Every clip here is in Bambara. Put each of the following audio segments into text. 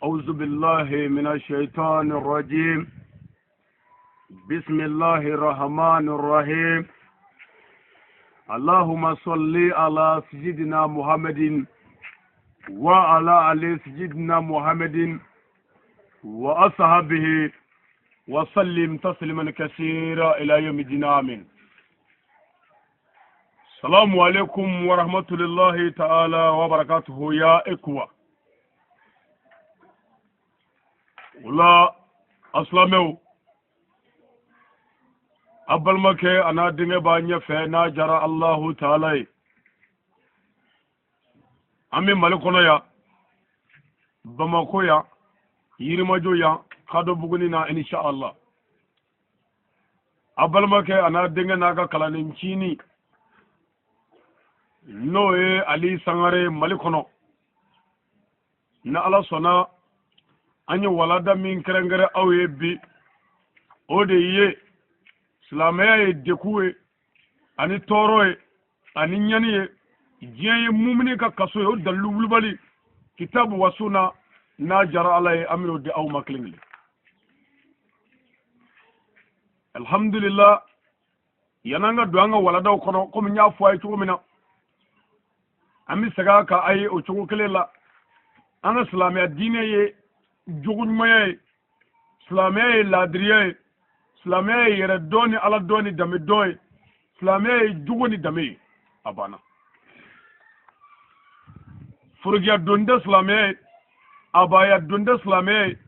أعوذ بالله من الشيطان الرجيم. بسم الله الرحمن الرحيم. اللهم صل على سيدنا محمد وعلى آل سيدنا محمد وأصحابه وسلم تسليما كثيرا إلى يوم الدين، آمين. السلام عليكم ورحمة الله تعالى وبركاته يا إخوة. Wula asilamɛw, a balimakɛ a n'a denkɛ b'a ɲɛfɛ n'a jara Alahu taala ye. An bɛ Mali kɔnɔ yan, Bamako yan, Yirimajɔ yan, Kadɔbuguni na, insha Allah. A balimakɛ a n'a denkɛ n'a ka kalanden ncinin, n'o ye Ali Sangare, Mali kɔnɔ. Ni Ala sɔnna, an ye walada min kɛrɛnkɛrɛn aw ye bi, o de ye silamɛya ye degun ye ani tɔɔrɔ ye ani ɲani ye, diɲɛ ye mumini ka kaso ye. O dalilu wulibali kitabu wa sunna, n'a jara Ala ye, an bɛn'o di aw ma kelen kelen. Alhamdulillah, yan'an ka don an ka waladaw kɔnɔ, komi n y'a fɔ a ye cogo min na, an bɛ segin a kan a ye o cogo kelen la. An ka silamɛya diinɛ ye jogo ɲumanya ye, silamɛya ye laadiriya ye, silamɛya ye yɛrɛ dɔn ni Ala dɔn ni danbe dɔn ye, silamɛya ye jogo ni danbe ye. A banna. Forokiya don tɛ silamɛya ye, abaya don tɛ silamɛya ye,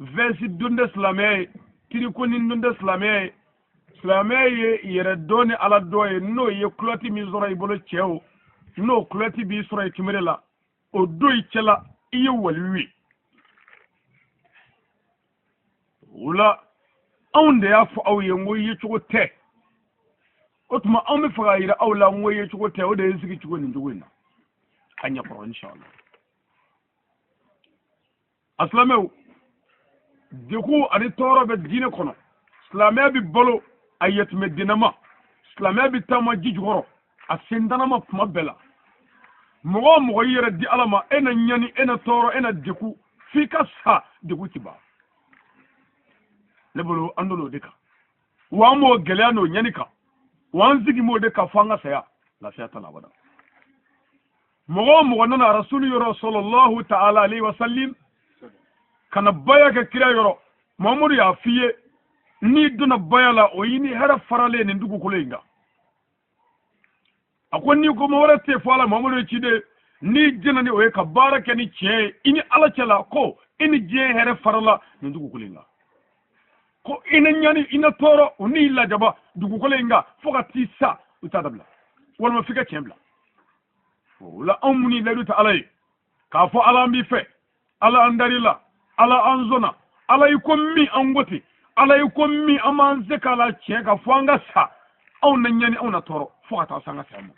vɛsi don tɛ silamɛya ye, tirikoni don tɛ silamɛya ye. Silamɛya ye yɛrɛ dɔn ni Ala dɔn ye. N'o ye kulɔti min sɔrɔ i bolo, cɛ o, n'o kulɔti b'i sɔrɔ i kinbere la, o don i cɛla, i ye waliyu ye. O la, anw de y'a fɔ aw ye n ko yecogo tɛ. O tuma anw bɛ fɛ k'a yira aw la n ko yecogo tɛ. O de ye sigi cogo nin cogo in na a ɲɛkɔrɔ, inshallah. A silamɛw, degun ani tɔɔrɔ bɛ diinɛ kɔnɔ. Silamɛya bɛ balo a yatimɛdennama, silamɛya bɛ taama ji jukɔrɔ a sentanama tuma bɛɛ la. Mɔgɔ o mɔgɔ y'i yɛrɛ di Ala ma, e na ɲani, e na tɔɔrɔ, e na degun f'i ka sa, degun ti ban. Ne bolo, an donn'o de kan, wa an b'o gɛlɛya n'o ɲani kan, wa an sigi b'o de kan fo an ka saya. Lafiya t'a la abada. Mɔgɔ o mɔgɔ nana rasulu yɔrɔ, sɔlɔlɔhu ta'ala alayhi wa sallim, ka na baya kɛ kira yɔrɔ, Muhammadu y'a f'i ye, n'i donna baya la, o y'i ni hɛrɛ faralen nin dugukolo in kan. A ko n'i ko ma wɛrɛ tɛ fɔ Ala, Muhammadu ye ciden, n'i jɛnna ni o ye ka baara kɛ ni tiɲɛ ye i ni Ala cɛ la, ko i ni diɲɛ hɛrɛ farala nin dugukolo in kan, ko i ni ɲani, i ni tɔɔrɔ, o n'i lajaba dugukolo in kan fo ka t'i sa, u t'a dabila, walima f'i ka tiɲɛ bila. O la, anw minnu ye layidu ta Ala ye k'a fɔ Ala an b'i fɛ, Ala an dar'i la, Ala an sɔnna, Ala i ko min an ko ten, Ala i ko min an b'an se k'a la tiɲɛ kan fo an ka sa, anw na ɲani, anw na tɔɔrɔ fo ka taa se an ka saya ma.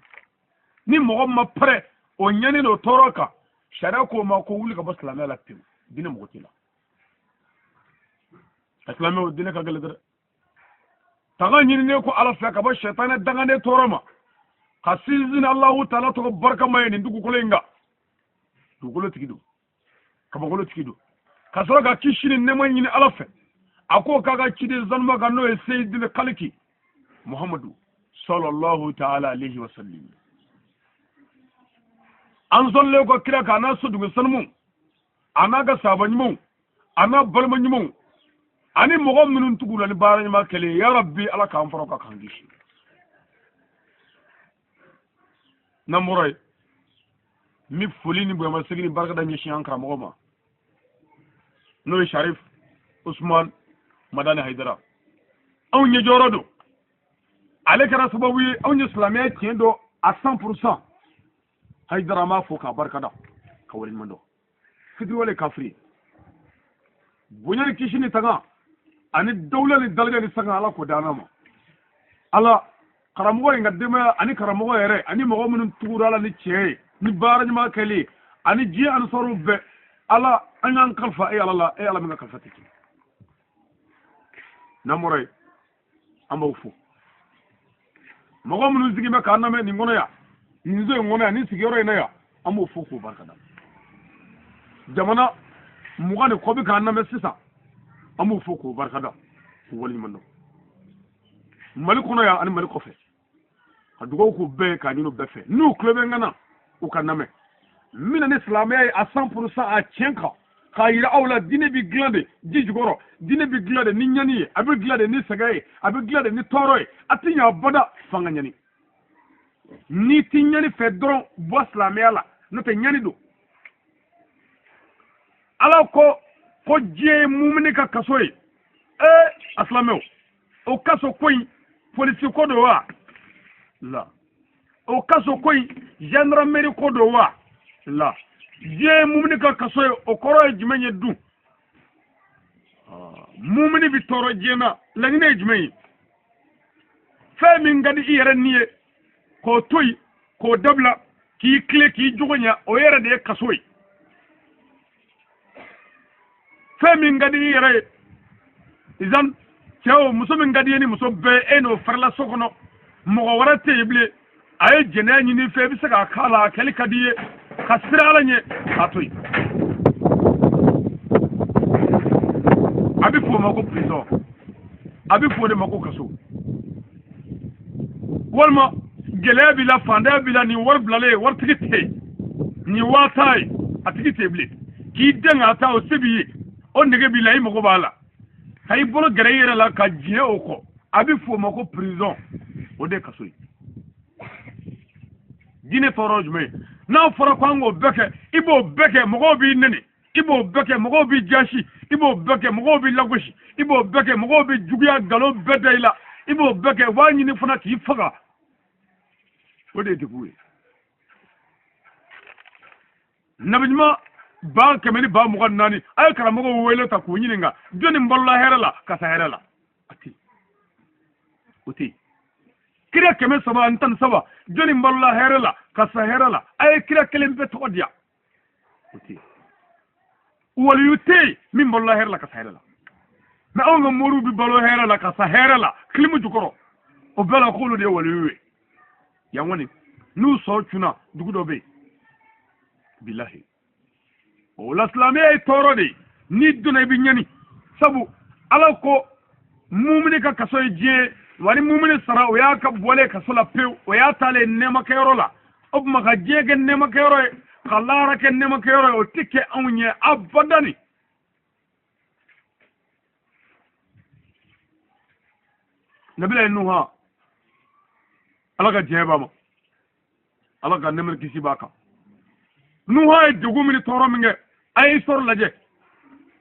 Ni mɔgɔ ma pɛrɛ o ɲani n'o tɔɔrɔ kan, sariya k'o ma ko wuli ka bɔ silamɛya la pewu, diinɛ mɔgɔ t'i la. A silamɛw, diinɛ ka gɛlɛn dɛ. Tanga ɲininen ko Ala fɛ ka bɔ sɛtanɛ dangaden tɔɔrɔ ma, ka sinsin Alahu taala tɔgɔ barikama ye nin dugukolo in kan. Dugukolo tigi don, kabakolo tigi don, ka sɔrɔ ka kisi ni nɛɛma ɲini Ala fɛ. A ko k'a ka ciden sanuma kan, n'o ye seyidil kaliki Muhamadu sallallahu ta'ala alayhi wa sallam. An sɔnlen kɔ kira kan, a n'a sodugu sanumu, a n'a ka sahaba ɲumanw, a n'a balima ɲumanw, ani mɔgɔ minnu tugula ni baara ɲuman kɛlen, ya Rabbi, Ala k'an fara ka k'an kisi. N'an bɔra yen, n bɛ foli ni bonyamasegin ni barikada ɲɛsin an karamɔgɔ ma, n'o ye Sharif Usman Madani Hayidara. Anw ɲɛjɔyɔrɔ don, ale kɛra sababu ye anw ye silamɛya tiɲɛ dɔn a 100%. Hayidara, an b'a fo k'a barikada ka waleɲuman dɔn. Fitiriwale kafiri, bonya ni kisi ni tanga ani dawula ni dalaja ni sanga, Ala k'o d'an ma. Ala karamɔgɔ in ka denbaya ani karamɔgɔ yɛrɛ ani mɔgɔ minnu tugura ala ni tiɲɛ ye ni baara ɲuman kɛli ani diɲɛ ani sɔrɔw bɛɛ, Ala an y'an kalifa e Ala la, e Ala min ka kalifa tɛ tiɲɛ. N'an bɔra yen, an b'aw fo, mɔgɔ minnu sigi bɛ k'an lamɛn nin kɔnɔ yan, nin so in kɔnɔ yan, nin sigiyɔrɔ in na yan, an b'o fo k'o barika da. Jamana 20 ni kɔ bɛ k'an lamɛn sisan, an b'u fo k'u barikada, k'u waleɲuman dɔn Mali kɔnɔ yan ani Mali kɔfɛ, ka dugawu k'u bɛɛ ye k'a ɲini u bɛɛ fɛ. N'u tulo bɛ n kan na, u ka lamɛn. N bɛna ni silamɛya ye à 100% a tiɲɛ kan, k'a yira aw la diinɛ bɛ dilan de ji jukɔrɔ, diinɛ bɛ dilan de ni ɲani ye, a bɛ dilan de ni sɛgɛn ye, a bɛ dilan de ni tɔɔrɔ ye. A tɛ ɲɛ abada f'an ka ɲani. N'i tɛ ɲani fɛ dɔrɔn, bɔ silamɛya la, n'o tɛ ɲani don. Ala ko ko diɲɛ ye mumini ka kaso ye. Ee a silamɛw, o kaso ko in polisi ko don wa? La. O kaso ko in gendarmerie ko don wa? La. Diɲɛ ye mumini ka kaso ye, o kɔrɔ ye jumɛn ye dun? Mumini bi tɔɔrɔ diɲɛ na, laɲini ye jumɛn ye? Fɛn min ka di i yɛrɛ ni ye, k'o to yen, k'o dabila, k'i tile, k'i jogo ɲɛ, o yɛrɛ de ye kaso ye. Fɛn min ka di i yɛrɛ ye, izan cɛ o muso min ka di i ye ni muso bɛɛ, e n'o farala so kɔnɔ, mɔgɔ wɛrɛ tɛ yen bilen, a ye jɛnɛya ɲini i fɛ, i bɛ se k'a k'a la, a kɛli ka di i ye, ka siran Ala ɲɛ, k'a to yen. A bɛ f'o ma ko prison, a bɛ f'o de ma ko kaso. Walima gɛlɛya b'i la, fantanya b'i la, nin wari bilalen waritigi tɛ yen, nin 50,000 ye, a tigi tɛ yen bilen, k'i den k'a ta, o se b'i ye, o nege b'i la, i mago b'a la, ka i bolo gɛrɛ i yɛrɛ la ka diɲɛ o kɔ, a bɛ f'o ma ko prison. O de ye kaso ye. Diinɛ tɔɔrɔ jumɛn ye? N'a fɔra ko an k'o bɛɛ kɛ, i b'o bɛɛ kɛ, mɔgɔw b'i nɛni, i b'o bɛɛ kɛ, mɔgɔw b'i jasi, i b'o bɛɛ kɛ, mɔgɔw b'i lagosi, i b'o bɛɛ kɛ, mɔgɔw bɛ juguya nkalon bɛɛ da i la, i b'o bɛɛ kɛ, u b'a ɲini fana k'i faga. O de ye degun ye. Nabiɲuman 124,000, a ye karamɔgɔw wele ta k'u ɲininka, jɔnni balola hɛrɛ la ka sa hɛrɛ la? A tɛ yen, o tɛ yen. Kira 313, jɔnni balola hɛrɛ la ka sa hɛrɛ la? A ye kira kelen bɛɛ tɔgɔ di yan, o tɛ yen. Waliyu tɛ yen min balola hɛrɛ la ka sa hɛrɛ la. Mɛ anw ka moriw bɛ balo hɛrɛ la ka sa hɛrɛ la kilimu jukɔrɔ, o bɛɛ la k'olu de ye waliyu ye. Yan kɔni n'u sɔn cunna dugu dɔ bɛ yen, bilahi. O la silamɛya ye tɔɔrɔ de ye. N'i donna i bɛ ɲani, sabu Ala ko mumini ka kaso ye diɲɛ ye, wa ni mumini sara, o y'a ka bɔlen kaso la pewu, o y'a taalen nɛɛmakɛyɔrɔ la. O tuma ka diɲɛ kɛ nɛɛmakɛyɔrɔ ye, ka lahara kɛ nɛɛmakɛyɔrɔ ye, o tɛ kɛ anw ɲɛ abadani. Nabila Nuha, Ala ka diɲɛ b'a ma, Ala ka nɛɛma kisi b'a kan. Nuha ye degun min ni tɔɔrɔ min kɛ, a ye histoire lajɛ,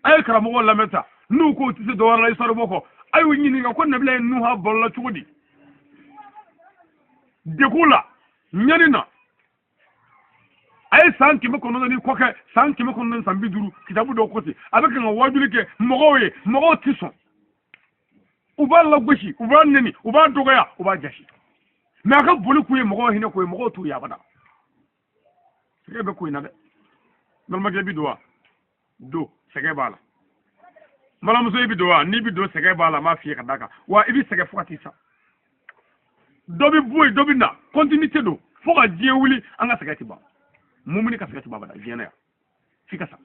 a ye karamɔgɔw lamɛn ta, n'u ko u tɛ se dɔwɛrɛ la histoire bɔ kɔ, a y'u ɲininka ko Nabila Nuha balola cogo di degun la, ɲani na. A ye san 900 ni kɔ kɛ, san 950, kitabu dɔw ko ten. A bɛ kan ka wajuli kɛ mɔgɔw ye, mɔgɔw tɛ sɔn, u b'a lagosi, u b'a neni, u b'a dɔgɔya, u b'a jasi. Mɛ a ka boli k'u ye mɔgɔw hinɛ k'u ye, mɔgɔw t'u ye abada. Sɛgɛ bɛ ko in na dɛ. Balimakɛ bi don wa? Don, sɛgɛ b'a la. Balimamuso i bi don wa? N'i bi don, sɛgɛ b'a la, n b'a f'i ye ka d'a kan. Wa i bi sɛgɛ fo ka t'i sa. Dɔ bi bɔ yen, dɔ bi na, continuité don fo ka diɲɛ wuli, an ka sɛgɛ ti ban. Mumuni ka sɛgɛ ti ban abada diɲɛ na yan, f'i ka sa.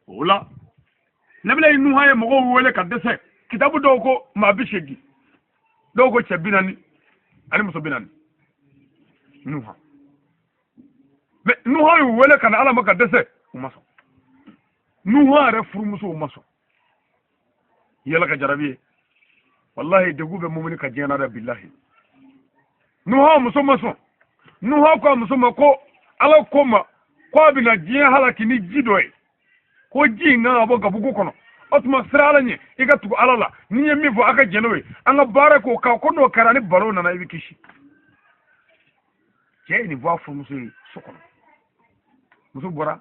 O la Nabila Nuha ye mɔgɔw wele ka dɛsɛ. Kitabu dɔw ko maa 80, dɔw ko cɛ 40 ani muso 40. Nuha, mɛ Nuha y'u wele ka na Ala ma ka dɛsɛ, u ma sɔn. Nuha yɛrɛ furumusow ma sɔn. Yala ka jarabi ye, walahi degun bɛ mumuni ka diɲɛ na dɛ, bilahi. Nuha muso ma sɔn. Nuha ko a muso ma ko Ala ko ma ko a bɛna diɲɛ halaki ni ji dɔ ye, ko ji in kan ka bɔ gabugu kɔnɔ. O tuma siran Ala ɲɛ, i ka tugu Ala la, n'i ye min fɔ a ka jɛn n'o ye, an ka baara k'o kan, ko n'o kɛra ni balo nana i bɛ kisi. Cɛ ye nin fɔ a furumuso ye so kɔnɔ. Muso bɔra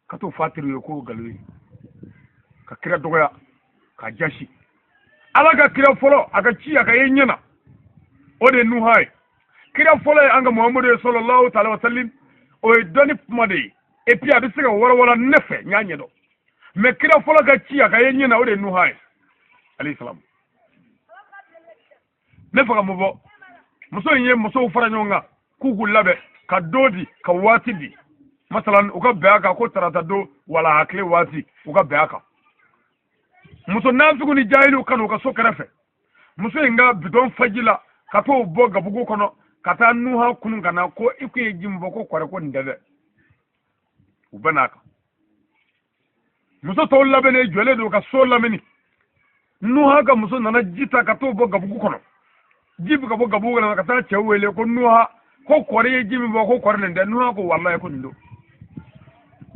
ka t'o fɔ a teriw ye k'o nkalon ye, ka kira dɔgɔya, ka jasi. Ala ka kira fɔlɔ a ka ci a ka ye ɲɛ na, o de ye Nuha ye. Kira fɔlɔ ye an ka Muhamadu ye sallallahu ta'ala wa sallim, o ye dɔnni kuma de ye, et puis a bɛ se ka walawala ne fɛ, n y'a ɲɛdɔn. Mɛ kira fɔlɔ ka ci a ka ye ɲɛ na, o de ye Nuha ye alayhi salam. Ne fɛ ka mun fɔ, muso in ye musow fara ɲɔgɔn kan k'u k'u labɛn ka don di ka waati di. Masalan u ka bɛn a kan ko tarata don wala hakili waati u ka bɛn a kan. Muso nafigiw ni jahiliw ka n'u ka so kɛrɛfɛ. Muso in ka bidɔn faji la ka t'o bɔ gabugu kɔnɔ ka taa Nuha kunun ka na ko i kun ye ji min bɔ ko kɔrɛ ko nin tɛ dɛ. U bɛ n'a kan. Muso tɔw labɛnnen jɔlen don ka so lamini. Nuha ka muso nana ji ta ka t'o bɔ gabugu kɔnɔ. Ji bɛ ka bɔ gabugu kɔnɔ ka taa cɛ wele ko Nuha ko kɔri ye ji min bɔ ko kɔri nin tɛ. Nuha ko walayi ko nin don.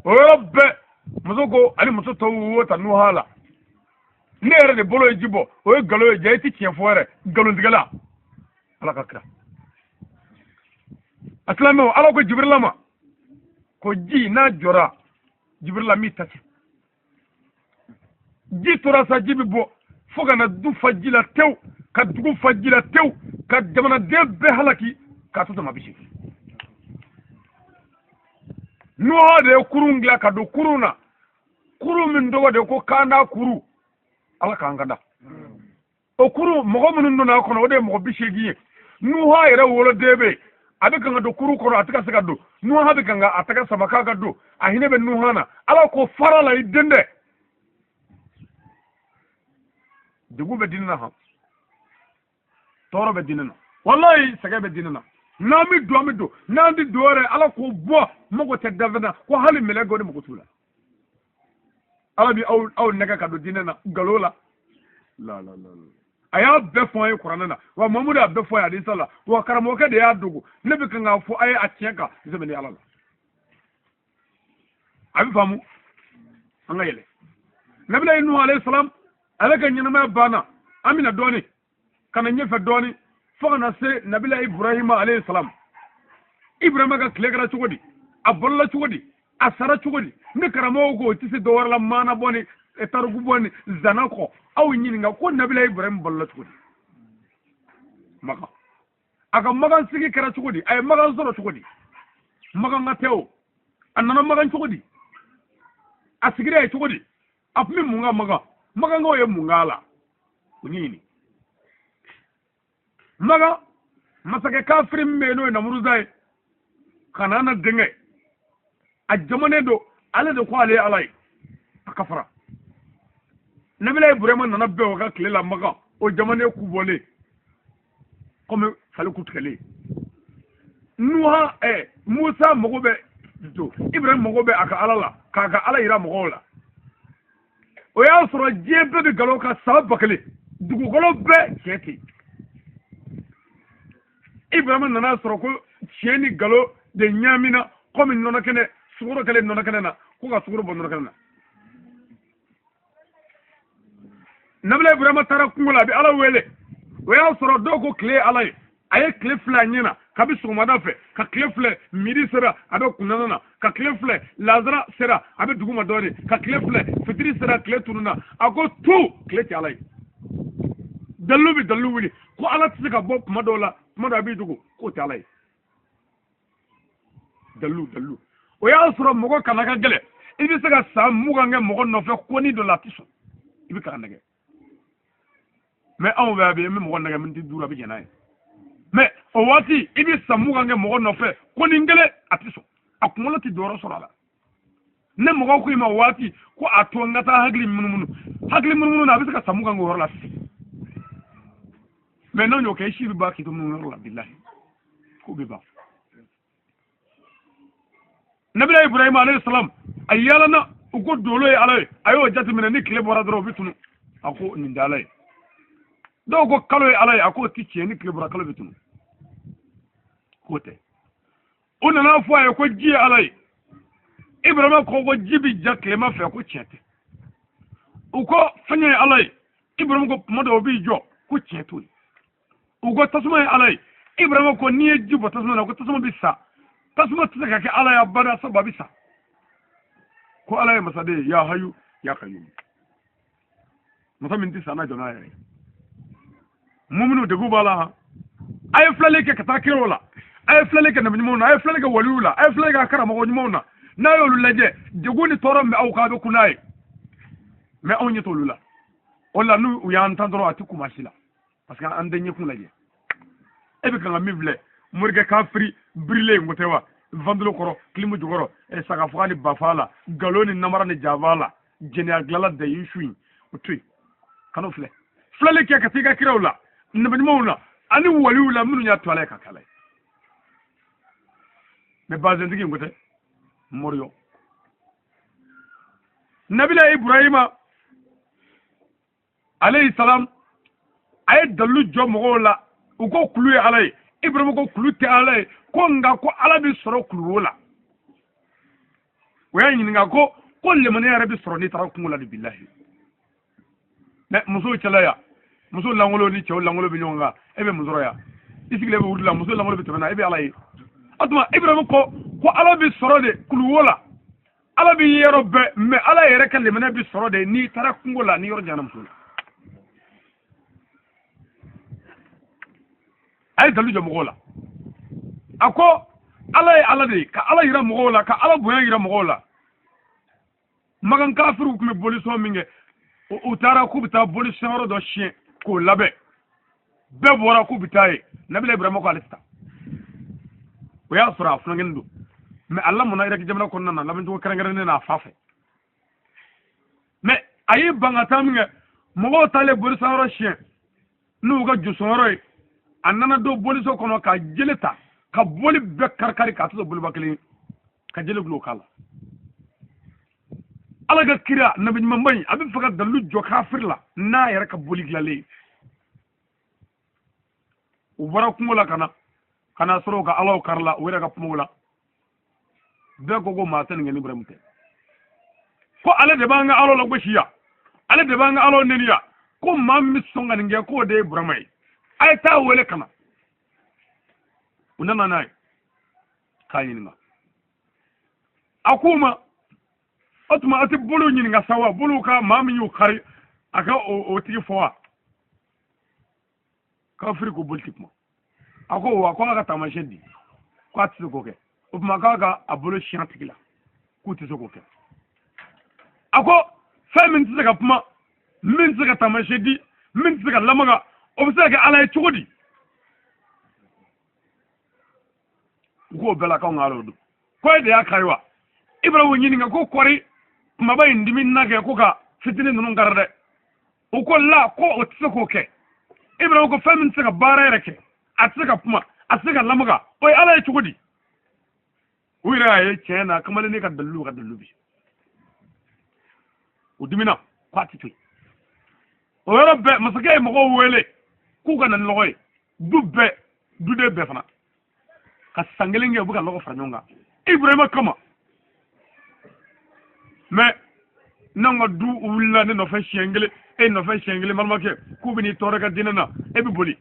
O yɔrɔ bɛɛ muso ko ani muso tɔw y'o ta Nuha la. Ne yɛrɛ de bolo ye ji bɔ o ye nkalon ye ja i tɛ tiɲɛ fɔ yɛrɛ nkalontigɛla. Ala ka kira. A silamɛw Ala ko Jibirila ma ko ji n'a jɔra Jibirila m'i ta cɛ. Ji tora sa ji bɛ bɔ fo ka na du fa ji la tewu ka dugu fa ji la tewu ka jamanaden bɛɛ halaki k'a to tama bi seegin. Nuha de ye kurun dilan ka don kurun na kurun min tɔgɔ de ko kanda kuru. Ala k'an kanda. O kurun mɔgɔ minnu donna a kɔnɔ o de ye mɔgɔ 80 ye. Nuha yɛrɛ woloden bɛ yen a bɛ kan ka don kurun kɔnɔ a tɛ ka se ka don. Nuha bɛ kan ka a tɛgɛ sama k'a ka don a hinɛ bɛ Nuha na. Ala ko fara la i den dɛ. Degun bɛ diinɛ na han, tɔɔrɔ bɛ diinɛ na, walayi sɛgɛn bɛ diinɛ na. N'an bɛ don an bɛ don, n'an tɛ don yɛrɛ Ala k'o bɔ mago tɛ dafɛn na ko hali mɛlɛkɛw de mago t'u la. Ala bi aw nɛgɛ ka don diinɛ na nkalon la. La la la la. A y'a bɛɛ fɔ an ye kuranɛ na wa Mamudu y'a bɛɛ fɔ an ye hadisa la wa karamɔgɔkɛ de y'a dogo. Ne bɛ kan k'a fɔ a ye a tiɲɛ kan sɛbɛn ni Ala la. A bɛ faamu an ka yɛlɛ. Nabila Nuhu alayhi salam ale ka ɲɛnamaya banna an bɛna dɔɔni ka na ɲɛfɛ dɔɔni fo ka na se Nabila Ibrahima alayhi salam. Ibrahima ka tile kɛra cogo di? A balola cogo di? A sara cogo di? Ne karamɔgɔw ko o tɛ se dɔwɛrɛ la maana bɔ ni tariku bɔ ni zana kɔ. Aw ɲininka ko Nabila Ibrahima balola cogo di? Makan. A ka makan sigi kɛra cogo di? A ye makan sɔrɔ cogo di? Makan ka tɛ o. A nana makan cogo di? A sigira yen cogo di? A tun bɛ mun ka makan? Makankaw ye mun k'a la? O ɲɛɲini. Makan masakɛ kafiri min bɛ yen n'o ye Namuruza ye Kanana denkɛ a jamanen don ale de ko ale ye Ala ye a kafara. Nabila Ibrahima nana bɛn o ka tile la Makan o jamanen ku bɔlen komi fali ku tigɛlen. Nuha Musa mago bɛ to Ibrahima mago bɛ a ka Ala la k'a ka Ala yira mɔgɔw la. O y'a sɔrɔ diɲɛ bɛɛ bɛ nkalon kan san 1000 dugukolo bɛɛ tiɲɛ tɛ yen. Ibrahima nana sɔrɔ ko tiɲɛ ni nkalon de ɲaamina komi nɔnɔ kɛnɛ sukaro kɛlen nɔnɔ kɛnɛ na ko ka sukaro bɔ nɔnɔ kɛnɛ na. Nabila Ibrahima taara kungo la a bɛ Ala wele. O y'a sɔrɔ dɔw ko tile ye Ala ye. A ye tile filɛ a ɲɛ na kabi sɔgɔmada fɛ ka tile filɛ midi sera a bɛ kunnana na ka tile filɛ lazara sera a bɛ duguma dɔɔnin ka tile filɛ fitiri sera tile tununna a ko tu tile tɛ Ala ye. Dalilu bɛ dalilu wuli ko Ala tɛ se ka bɔ kuma dɔw la kuma dɔw a b'i dogo k'o tɛ Ala ye. Dalilu dalilu. O y'a sɔrɔ mɔgɔ kana ka gɛlɛn i bɛ se ka san 20 kɛ mɔgɔ nɔfɛ ko ni dɔ la a tɛ sɔn i bɛ k'a nɛgɛ. Mɛ anw bɛ yan bi n bɛ mɔgɔ nɛgɛ miniti 5 a bɛ jɛn n'a ye. Mɛ o waati i bɛ san 20 kɛ mɔgɔ nɔfɛ ko ni kelen a tɛ sɔn a kunkolo tɛ dɔwɛrɛ sɔrɔ a la. Ne mɔgɔ ko i ma o waati ko a to n ka taa hakili munumunu hakili munumunu na a bɛ se ka san 20 kɛ o yɔrɔ la sisan. Mɛ n'anw y'o kɛ i si bɛ ban k'i to munumunu yɔrɔ la bilahi ko bɛ ban. Nabila Ibrahima alayhi salam a yaalana u ko dolo ye Ala ye a y'o jateminɛ ni tile bɔra dɔrɔn o bɛ tunu a ko nin tɛ Ala ye. Dɔw ko kalo ye Ala ye a k'o tɛ tiɲɛ ni tile bɔra kalo bɛ tunu k'o tɛ. U nana fɔ a ye ko ji ye Ala ye. Ibrahima ko ko ji bɛ ja tilema fɛ ko tiɲɛ tɛ. U ko fɛngɛ ye Ala ye. Ibrahima ko kuma dɔw b'i jɔ ko tiɲɛ t'o ye. U ko tasuma ye Ala ye. Ibrahima ko n'i ye ji bɔ tasuma na ko tasuma bɛ sa tasuma tɛ se ka kɛ Ala ye abada sabu a bɛ sa. Ko Ala ye masaden ye ya hayu ya kayyum masa min tɛ sa n'a jɔ n'a yɛrɛ ye. Muminu degun b'a la han. A ye filɛli kɛ ka taa kiraw la a ye filɛli kɛ nabi ɲumanw na a ye filɛli kɛ waliw la a ye filɛli kɛ karamɔgɔ ɲumanw na n'a y'olu lajɛ degun ni tɔɔrɔ min bɛ aw kan a bɛ kun n'a ye. Mɛ anw ɲɛ t'olu la. O la n'u y'an tan dɔrɔn a tɛ kun si la parce que an tɛ ɲɛkun lajɛ. E bɛ kan ka min filɛ morikɛ kafiri birilen ko tɛ wa ventilo kɔrɔ, kilimu jukɔrɔ, saga faga ni ba faga la, nkalon ni namara ni janfa la, jɛnɛya dilanla da yi su in, o to yen, kan'o filɛ. Filɛli kɛ ka t'i ka kiraw la, nabi ɲumanw la ani waliw la, minnu y'a to ala ye ka kala ye. Mɛ bazɛntigi in ko tɛ moriyo. Nabila Ibrahima alayhi salam, a ye dalilu jɔ mɔgɔw la. U ko kulu ye ala ye. Ibrahima ko kulu tɛ ala ye, ko nka ko ala bɛ sɔrɔ kuluwo la. O y'a ɲininka ko lemaniya yɛrɛ bɛ sɔrɔ n'i taara kungo la de, bilahi. Mɛ musow cɛla yan, muso lankolon ni cɛw lankolon bɛ ɲɔgɔn kan, e bɛ muso yan, i sigilen bɛ wuli la, muso lankolon bɛ tɛmɛ na, e bɛ ala ye. O tuma Ibrahima ko ala bɛ sɔrɔ de kuluwo la, ala bɛ yɔrɔ bɛɛ, mɛ ala yɛrɛ ka lemaniya bɛ sɔrɔ de n'i taara kungo la, ni yɔrɔ janyana muso la. A ye dalu jɔ mɔgɔw la. A ko ala ye ala de ye, ka ala yira mɔgɔw la, ka ala bonya yira mɔgɔw la. Makan kafiriw tun bɛ bolisɔn min kɛ, u taara k'u bɛ taa bolisɔn yɔrɔ dɔ siɲɛ k'o labɛn, bɛɛ bɔra k'u bɛ taa yen. Nabila Ibrahima ko ale tɛ taa. O y'a sɔrɔ a funankɛnin don, mɛ a lamɔna Iraki jamana kɔnɔna na labɛncogo kɛrɛnkɛrɛnnen na a fa fɛ. Mɛ a y'i ban ka taa min kɛ, mɔgɔw taalen bolisɔn yɔrɔ siɲɛ n'u ka josɔnyɔrɔ ye, a nana don boliso kɔnɔ ka jele ta ka boli bɛɛ karikari k'a to boliba kelen ka jele gulon k'a la. Ala ka kira nabi ɲumanba in, a bɛ fɛ ka dalilu jɔ kafiri la n'a yɛrɛ ka boli dilanlen ye. U bɔra kungo la ka na, ka na sɔrɔ u ka alaw karila u yɛrɛ ka kumaw la. Bɛɛ ko maa tɛ nin kɛ ni Ibrahim tɛ, ko ale de b'an ka alaw lagosi yan, ale de b'an ka alaw neni yan, ko maa min bɛ sɔn ka nin kɛ, k'o de ye Burama ye. A ye taa wele ka na. U nana n'a ye k'a ɲininka. A k'u ma, o tuma a tɛ boliw ɲininka sa wa? Boliw ka maa min y'u kari, a ka o tigi fɔ wa? Kafiri ko boli tɛ kuma. A ko wa, ko a ka taamasiyɛn di, ko a tɛ se k'o kɛ. O tuma k'a ka a bolo siɲɛ tigi la, k'u tɛ se k'o kɛ. A ko fɛn min tɛ se ka kuma, min tɛ se ka taamasiyɛn di, min tɛ se ka lamaga, o bɛ se ka kɛ ala ye cogo di? U k'o bɛɛ la k'anw ka ala don, ko e de y'a kari wa? Ibrahima ɲininka ko kɔri kumaba in dimi na kɛ ko ka fitinin ninnu kari dɛ. U ko la, ko o tɛ se k'o kɛ. Ibrahima ko fɛn min tɛ se ka baara yɛrɛ kɛ, a tɛ se ka kuma, a tɛ se ka lamaga, o ye ala ye cogo di? U yɛrɛ y'a ye tiɲɛ na kamalennin ka dalilu ka dalilu bi. U dimina ko a tɛ to yen. O yɔrɔ bɛɛ masakɛ ye mɔgɔw wele k'u ka na ni lɔgɔ ye, du bɛɛ, duden bɛɛ fana ka san kelen kɛ u bɛ ka lɔgɔ fara ɲɔgɔn kan Ibrahima kama. Mɛ n'anw ka du wulila ne nɔfɛ siɲɛ kelen, e nɔfɛ siɲɛ kelen, balimakɛ, k'u bɛ n'i tɔɔrɔ ka diinɛ na, e bɛ boli.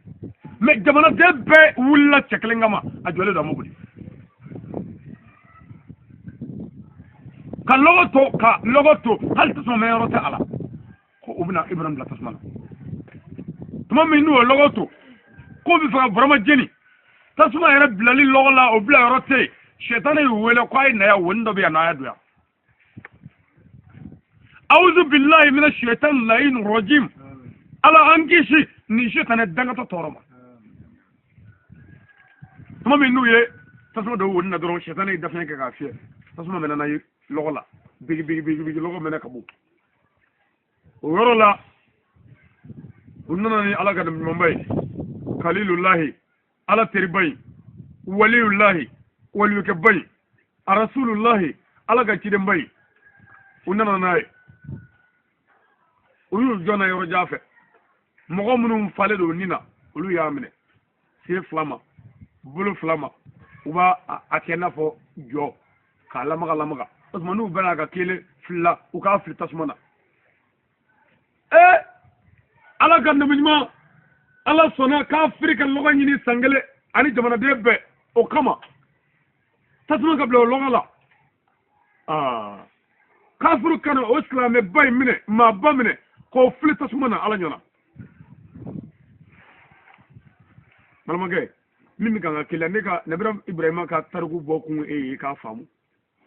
Mɛ jamanaden bɛɛ wulila cɛ kelen kama, a jɔlen don, a ma boli. Ka lɔgɔ to, ka lɔgɔ to, hali tasuma mɛn yɔrɔ tɛ a la, ko u bɛna Ibrahim bila tasuma la. Tuma min n'u ye lɔgɔ to k'u bɛ fɛ ka Burama jeni, tasuma yɛrɛ bilali lɔgɔ la, o bila yɔrɔ tɛ yen. Sɛtanɛ y'u wele ko a ye na yan, woni dɔ bɛ yan nɔ, a y'a don yan. Awuzu bilahi mina shaitan layin rajim. Ala an kisi nin sɛtanɛ dangatɔ tɔɔrɔ ma. Tuma min n'u ye tasuma don woni na dɔrɔn, sɛtanɛ ye dafiɲɛ kɛ k'a fiyɛ, tasuma mɛnɛ na lɔgɔ la, bigi bigi bigi bigi, lɔgɔ mɛnɛ ka bɔ o yɔrɔ la. U nana ni ala ka ɲumanba ye, kalilulahi, ala teriba ye, waliyulahi, waliyukɛba ye, arasulullahi, ala ka cidenba ye. U nana n'a ye, u y'u jɔ n'a yɔrɔ jan fɛ. Mɔgɔ minnu falen don ni na, olu y'a minɛ sen fila ma, bolo fila ma, u b'a a kɛ i n'a fɔ jɔ k'a lamaga lamaga. O tuma n'u bɛnna ka kelen fila, u k'a fili tasuma na. Ee, ala ka nabi ɲuman, ala sɔnna kafiri ka lɔgɔ ɲini san kelen ani jamanaden bɛɛ o kama, tasuma ka bila o lɔgɔ la. Aa, kafiri kana o silamɛba in minɛ, maaba minɛ k'o fili tasuma na, ala ɲɛna. Balimakɛ min bɛ kan ka keleya, ne ka nabira Ibrahima ka tariku bɔ kun e ye k'a faamu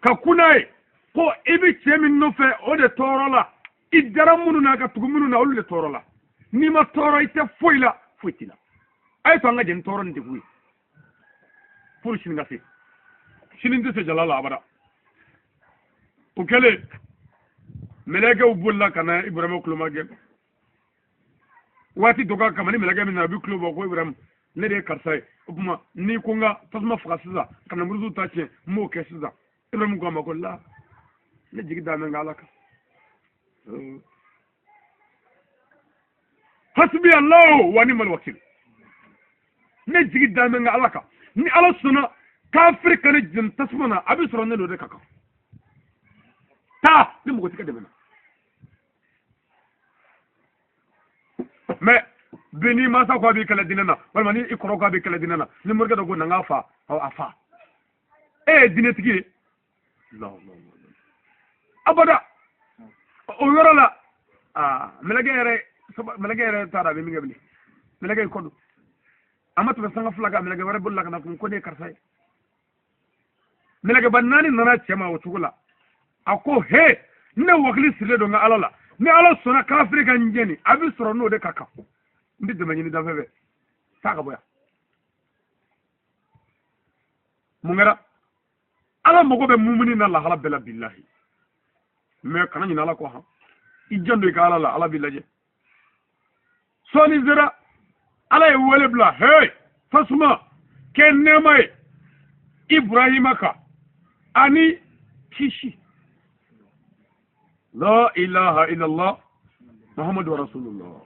ka kun n'a ye ko i bɛ cɛ min nɔfɛ, o de tɔɔrɔ la. I dara minnu na ka tugu minnu na, olu de tɔɔrɔ la. N'i ma tɔɔrɔ, i tɛ foyi la, foyi t'i la. A ye to an ka jɛ ni tɔɔrɔ ni degun ye pour sini ka se. Sini tɛ se jala la abada. O kɛlen, mɛlɛkɛw bolila ka na Ibrahima kulomagɛn. Waati dɔ ka kama ni mɛlɛkɛ min na, a bɛ kulo bɔ ko Ibrahima, ne de ye karisa ye. O tuma n'i ko n ka tasuma faga sisan ka na muruzu ta tiɲɛ, n b'o kɛ sisan. Ibrahima ko a ma ko la, ne jigi da bɛ n ka Ala kan. Hasbi Allahu wa ni'mal wakil. Ne jigi da bɛ n ka Ala kan. Ni Ala sɔnna kafiri ka ne jeni tasuma na, a bɛ sɔrɔ ne n'o de ka kan. Taa ni mɔgɔ tɛ ka dɛmɛ na. Mais bi n'i mansa ko a b'i kɛlɛ diinɛ na, walima ni i kɔrɔ ko a b'i kɛlɛ diinɛ na, ni morikɛ dɔ ko na n k'a fa, a fa. E ye diinɛtigi ye. Abada. O yɔrɔ la, aa, mɛlɛkɛ yɛrɛ t'a dɔn a bɛ min kɛ bilen. Mɛlɛkɛ y'i kɔ don. A ma tɛmɛ sanga fila kan, mɛlɛkɛ wɛrɛ bolila ka na kun ko ne ye karisa ye. Mɛlɛkɛba naani nana cɛ ma o cogo la. A ko he, ne wakili sirilen don n ka Ala la. Ni Ala sɔnna kafiri ka n jɛni, a bɛ sɔrɔ n'o de ka kan. N tɛ dɛmɛ ɲini dafɛ fɛ. Taa ka bɔ yan. Mun kɛra? Ala mago bɛ mumuni na lahala bɛɛ la bilahi. Mais kana ɲinɛ Ala kɔ han. I janto i ka Ala la, Ala b'i lajɛ. Sɔɔni sera, Ala ye wele bila, hey, tasuma, kɛ nɛɛma ye Ibrahima kan ani kisi. La ilaha illallah Muhammadu Rasulullah.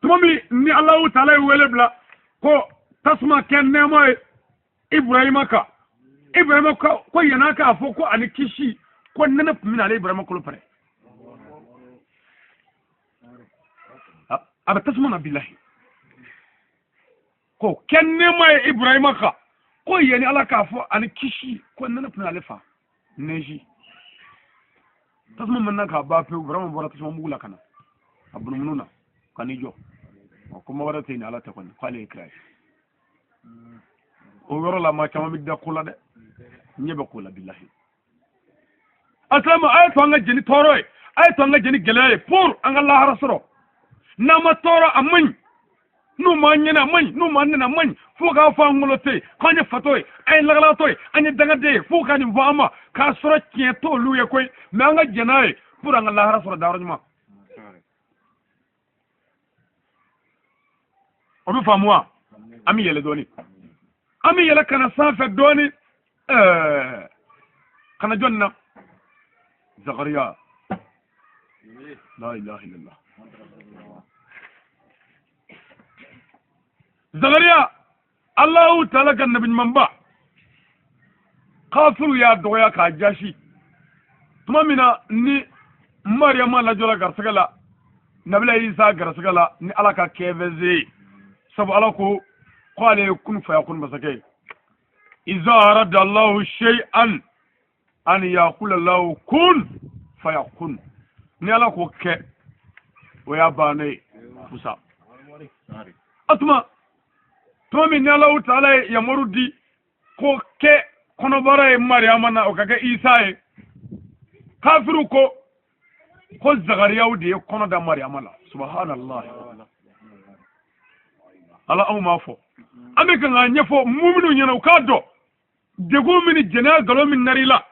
Tuma min ni Alahu Taala ye wele bila ko tasuma kɛ nɛɛma ye Ibrahima kan, Ibrahima ko yan'a k'a fɔ ko ani kisi, ko nɛnɛ tun bɛna ale Ibrahima kolo pɛrɛn. A bɛ tasuma na bilahi. Ko kɛ nɛɛma ye Ibrahima kan, ko yanni Ala k'a fɔ ani kisi, ko nɛnɛ tun bɛna ale fa. Nɛji. Tasuma mɛnna k'a ban pewu, Ibrahima bɔra tasuma mugu la ka na a bunumunu na ka n'i jɔ. Ko ma wɛrɛ tɛ yen ni Ala tɛ kɔni, k'ale ye kira ye. O yɔrɔ la maa caman bɛ da ko la dɛ, ɲɛ bɛ ko la bilahi. Asilamu, a ye to an ka jeni tɔɔrɔ ye, a ye to an ka jeni gɛlɛya ye pour an ka lahara sɔrɔ. N'an ma tɔɔrɔ a man ɲi, n'u m'an ɲɛnɛ a man ɲi, n'u m'an nɛnɛ a man ɲi, fo k'a fɔ an ŋolo tɛ yen, k'an ye fatɔ ye, an ye lagalatɔ ye, an ye dangaden ye, fo ka nin fɔ an ma k'a sɔrɔ tiɲɛ t'olu ye koyi, mais an ka jɛn n'a ye pour an ka lahara sɔrɔ dayɔrɔ ɲuman. O bɛ faamu wa? An bɛ yɛlɛ dɔɔni, an bɛ yɛlɛ ka na sanfɛ dɔɔni, ka na jɔni na? Zakariya. La ilaha illallah. Zakariya, Alahu Taala ka nabi ɲumanba, kafiru y'a dɔgɔya k'a jasi. Tuma min na ni Mariyama lajɔla garisɛgɛ la, Nabila Isa garisɛgɛ la ni Ala ka kɛfɛze ye, sabu Ala ko ko ale ye kun fayakun masakɛ ye. Iza arada Allahu shay'an an yaqula lahu kun fayakun. Ni Ala ko kɛ, o y'a bannen ye, fusa. O tuma, tuma min ni Alahu Taala ye yamaru di ko kɛ kɔnɔbara ye Mariyama na, o ka kɛ Isa ye, kafiru ko ko Zakariyaw de ye kɔnɔ da Mariyama la. Subhanallah. Ala anw m'a fɔ, an bɛ kan k'a ɲɛfɔ muminu ɲɛna, u k'a dɔn degun min ni jɛnɛya nkalon min nar'i la,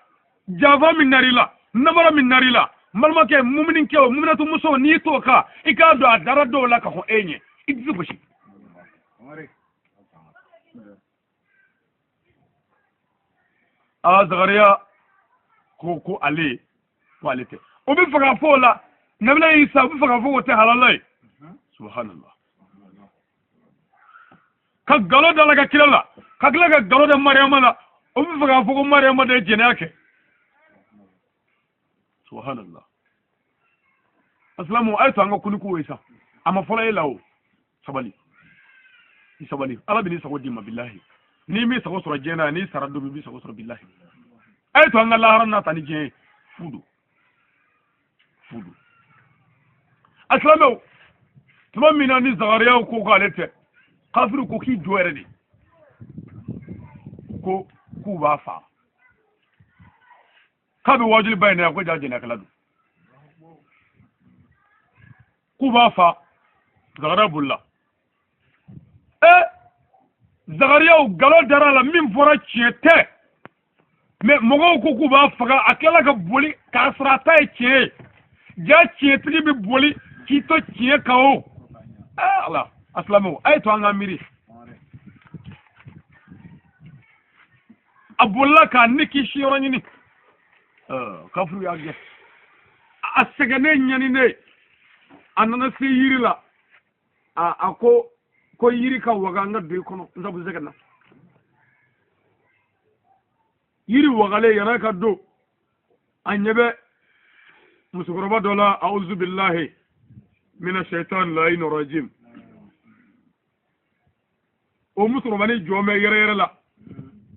janfa min nar'i la, namara min nar'i la, n balimakɛ muminikɛ o muminatu muso, n'i t'o kan, i k'a dɔn a dara dɔw la ka kɔn e ɲɛ, i tɛ se gosi. Aa, Zakariya ko ko ale ko ale tɛ. O bɛ fɛ k'a fɔ o la, Nabila Isa, o bɛ fɛ k'a fɔ o tɛ halala ye. Subhanallah. Ka nkalon da la ka kira la, ka tila ka nkalon da Mariyama la, o bɛ fɛ k'a fɔ ko Mariyama de ye jɛnɛya kɛ. Subhanallah. Asilamu, a ye to an ka kuniko ye sa. A ma fɔlɔ e la o. Sabali. I sabali. Ala bɛ n'i sago d'i ma bilahi. N'i m'i sago sɔrɔ diɲɛ na, n'i sara don min, i b'i sago sɔrɔ bilahi. A ye to an ka lahara n'a ta ni diɲɛ ye. Fu don. Fu don. A silamɛw, tuma min na ni Zakariyaw ko k'ale tɛ, kafiriw ko k'i jɔ yɛrɛ de, ko k'u b'a fa, k'a bɛ wajuli ba in na yan, ko ja jɛnɛkɛla don, k'u b'a fa. Zakariya bolila. Zakariyaw nkalon dara a la min fɔra tiɲɛ tɛ mais mɔgɔw ko k'u b'a faga a tilala ka boli k'a sɔrɔ a ta ye tiɲɛ ye ja tiɲɛtigi bɛ boli k'i to tiɲɛ kan o ala a silamɛw a ye to an ka miiri a bolila k'a ni kisi yɔrɔ ɲini kafuru y'a gɛn a sɛgɛnnen ɲaninen a nana se yiri la a ko ko yiri ka waga n ka don i kɔnɔ n sabu sɛgɛnna yiri wagalen yann'a ka don a ɲɛ bɛ musokɔrɔba dɔ la auzu billahi mina shaitan layin rajim o musokɔrɔba ni jɔn bɛ yɛrɛ yɛrɛ la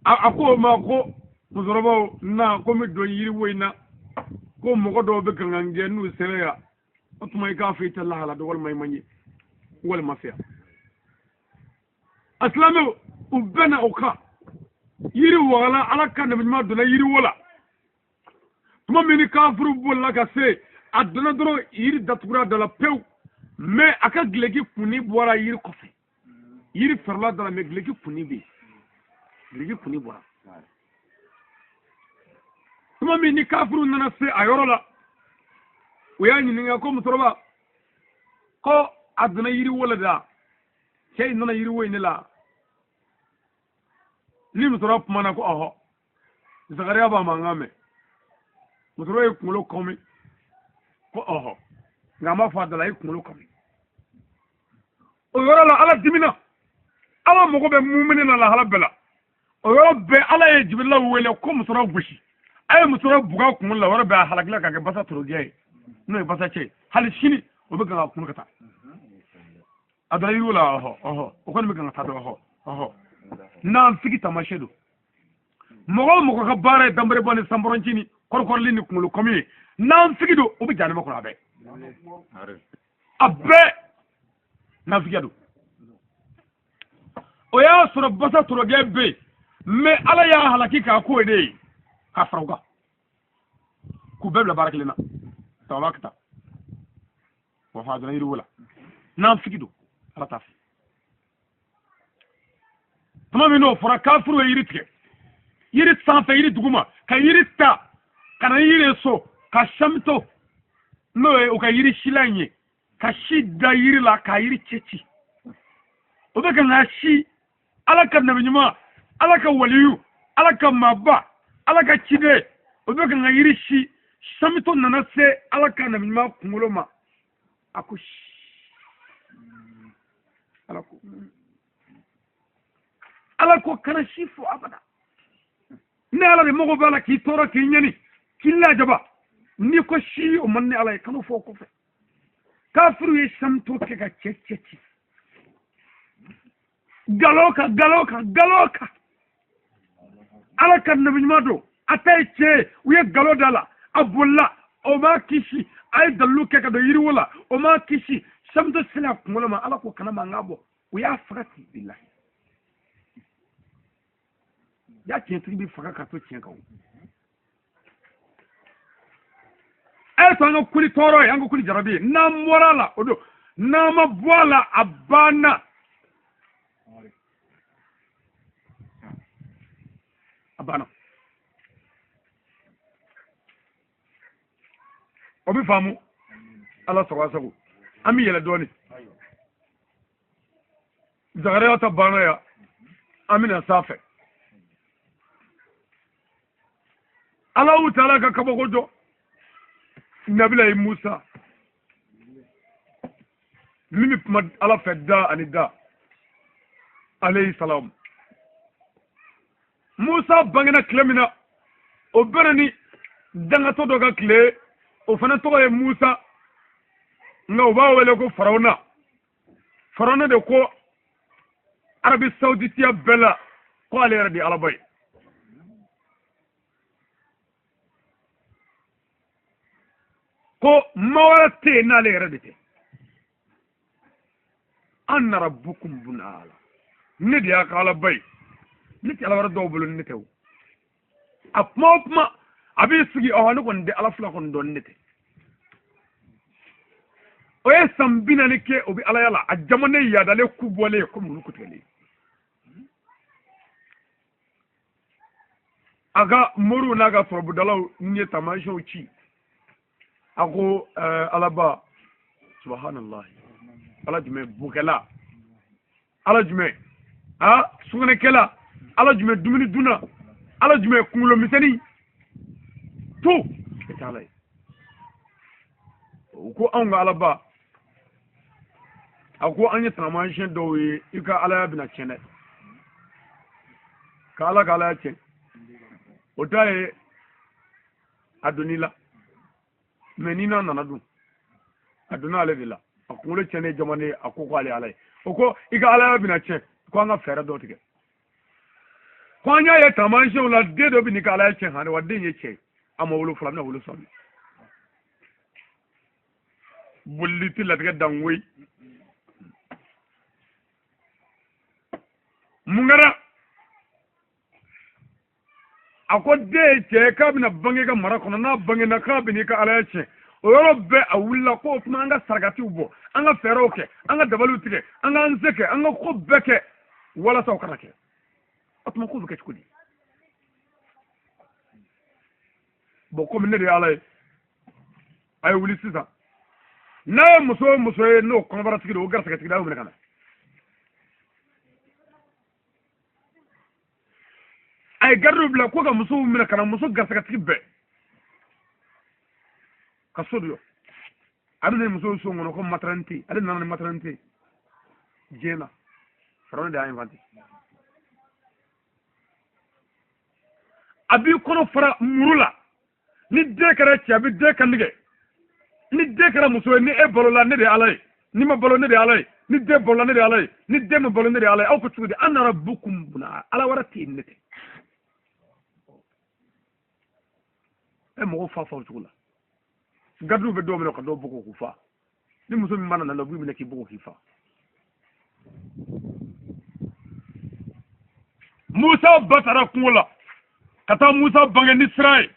a ko o ma ko musokɔrɔbaw na ko n bɛ don yiriwo in na ko mɔgɔ dɔw bɛ kan ka n gɛn n'u sera yan o tuma i k'a fɔ i tɛ lahala dɔn walima i ma ɲɛ walima fɛ yan a silamɛw u bɛnna o kan yiri wagala ala ka nabi ɲuman donna yiriwo la tuma min ni kafuru bolila ka se a donna dɔrɔn yiri datugura da la pewu mais a ka gileki kunni bɔra yiri kɔfɛ yiri fɛrɛla da la mais gileki kunni bɛ yen gileki kunni bɔra tuma min ni kafuru nana se a yɔrɔ la u y'a ɲininka ko musokɔrɔba ko a donna yiriwo la da cɛ in nana yiriwo in de la ni musokɔrɔba kumana ko ɔhɔ Zakariya b'a mankan mɛn musokɔrɔba ye kunkolo kɔmi ko ɔhɔ nka a ma fɔ a da la a ye kunkolo kɔmi o yɔrɔ la ala dimina ala mago bɛ mumini na lahala bɛɛ la o yɔrɔ bɛɛ ala ye jibirila wele ko musokɔrɔba gosi a ye musokɔrɔba bugɔ a kunkolo la o yɔrɔ bɛɛ a halakila ka kɛ basa torogɛ ye n'o ye basa cɛ ye hali sini o bɛ kan ka kunu ka taa a donna yiriw la ɔhɔ ɔhɔ o kɔni bɛ kan ka taa dɔrɔn ɔhɔ ɔhɔ nafigi taamasiyɛn don mɔgɔ o mɔgɔ ka baara ye danberebɔ ni sanbɔrɔnci ni kɔrɔkɔrɔli ni kunkolo kɔmi ye nafigi don o bɛ jahanama kɔnɔ a bɛɛ a bɛɛ nafigiya don o y'a sɔrɔ basa torogɛ bɛ yen mais ala y'a halaki k'a k'o de ye k'a fara u kan k'u bɛɛ bila baara kelen na tawaba ka taa wa fa donna yiriwo la nafigi don ala t'a fɛ tuma min n'o fɔra kafuru ye yiri tigɛ yiri sanfɛ yiri duguma ka yiri ta ka na yiri ye so ka samito n'o ye u ka yiri sila in ye ka si da yiri la k'a yiri cɛ ci o bɛ ka na si ala ka nabi ɲuman ala ka waliyu ala ka maaba ala ka ciden o bɛ ka na yiri si samito nana se ala ka nabi ɲuman kunkolo ma a ko ala ko ala ko kana si fɔ abada ne ala de mago b'a la k'i tɔɔrɔ k'i ɲɛni k'i lajaba n'i ko si o man ne ala ye kan'o fɔ o kɔfɛ kafiru ye samito kɛ ka cɛ cɛ ci galo kan galo kan galo kan ala ka nabi ɲuman don a ta ye tiɲɛ ye u ye galo da la a bolila o m'a kisi a ye dalilu kɛ ka don yiriwo la o m'a kisi samito sera a kunkolo ma ala ko kana mankan bɔ u y'a faga ten bilahi ja tiɲɛtigi bɛ faga ka to tiɲɛ kan o a ye to an ka kuli tɔɔrɔ ye an ka kuli jarabi ye n'an bɔra a la o don n'an ma bɔ a la a banna a banna o bɛ faamu ala sago a sago an bɛ yɛlɛ dɔɔnin Zakariya ta banna yan an bɛna sanfɛ Alahu taala ka kabako jɔ nabilayi Musa min bɛ kuma ala fɛ da ani da alayhi salam Musa bangena tile min na o bɛnna ni dangatɔ dɔ ka tile o fana tɔgɔ ye Musa nka u b'a wele ko Farawuna Farawuna de ko Arabi Sawuditiya bɛɛ la ko ale yɛrɛ de ye alaba ye ko maa wɛrɛ tɛ yen n'ale yɛrɛ de tɛ ana rabukum ala ne de y'a ka alaba ye ne tɛ ala wɛrɛ dɔw bolo ni ne tɛ o a kuma o kuma a b'i sigi ɔhɔ ne kɔni tɛ ala fila kɔni dɔn ne tɛ o ye san 40 kɛ o bɛ alaya la a jamanen yadalen ku bɔlen komi wulu kutigɛlen. A ka moriw n'a ka turabudalaw ye taamasiyɛnw ci. A ko alaba, subhanallah, ala jumɛn bokɛla, ala jumɛn a sugunɛkɛla, ala jumɛn dumuni dunna, ala jumɛn kunkolo misɛnnin to e tɛ ala ye. U ko anw ka alaba, a ko an ye taamasiyɛn dɔw ye, i ka alaya bɛna tiɲɛ dɛ. Ka ala ka alaya tiɲɛ, o ta ye a donn'i la, mɛ ni n'a nana dun, a donna ale de la, a kunkolo tiɲɛnen jamanen, a ko k'ale ala ye. O ko i ka alaya bɛna tiɲɛ, ko an ka fɛɛrɛ dɔ tigɛ, ko an y'a ye taamasiyɛnw la, den dɔ bɛ n'i ka alaya tiɲɛ hali wa den ye cɛ ye, a ma wolo fɔlɔ, a bɛna wolo sɔmi. Bolili tɛ latigɛ dan koyi. Mun kɛra? A ko den ye cɛ ye, k'a bɛna bange ka mara kɔnɔ, n'a bangena k'a bɛna i ka alaya tiɲɛ. O yɔrɔ bɛɛ a wulila ko o tuma an ka sarakatiw bɔ, an ka fɛɛrɛw kɛ, an ka dabaliw tigɛ, an k'an se kɛ, an ka ko bɛɛ kɛ walasa o kana kɛ. O tuma k'o bɛ kɛ cogo di? Bɔn, komi ne de ye ala ye, a ye wuli sisan, n'a ye muso o muso ye n'o kɔnɔbaratigi don, o garisɛgɛtigi don, a y'o minɛ ka na. A ye garidiw bila ko ka musow minɛ ka na, muso garisɛgɛtigi bɛɛ ka so jɔ. A bɛ na musow so kɔnɔ ko maternité, ale nana ni maternité diɲɛ na, Firawuna de y'a inventé. A b'i kɔnɔ fara muru la, ni den kɛra cɛ, a bɛ den kantigɛ, ni den kɛra muso ye, ni e balola ne de ye ala ye, n'i ma balo ne de ye ala ye, ni den balola ne de ye ala ye, ni den ma balo ne de ye ala ye. Aw ko cogo di? An nana bukum buna, ala wɛrɛ tɛ yen, ne tɛ. E mɔgɔw fa fa o cogo la, garidiw bɛ dɔw minɛ ka dɔw bugɔ k'u fa. Ni muso min mana na, u b'i minɛ k'i bugɔ k'i fa. Musa ba taara kungo la ka taa Musa bange ni sira ye,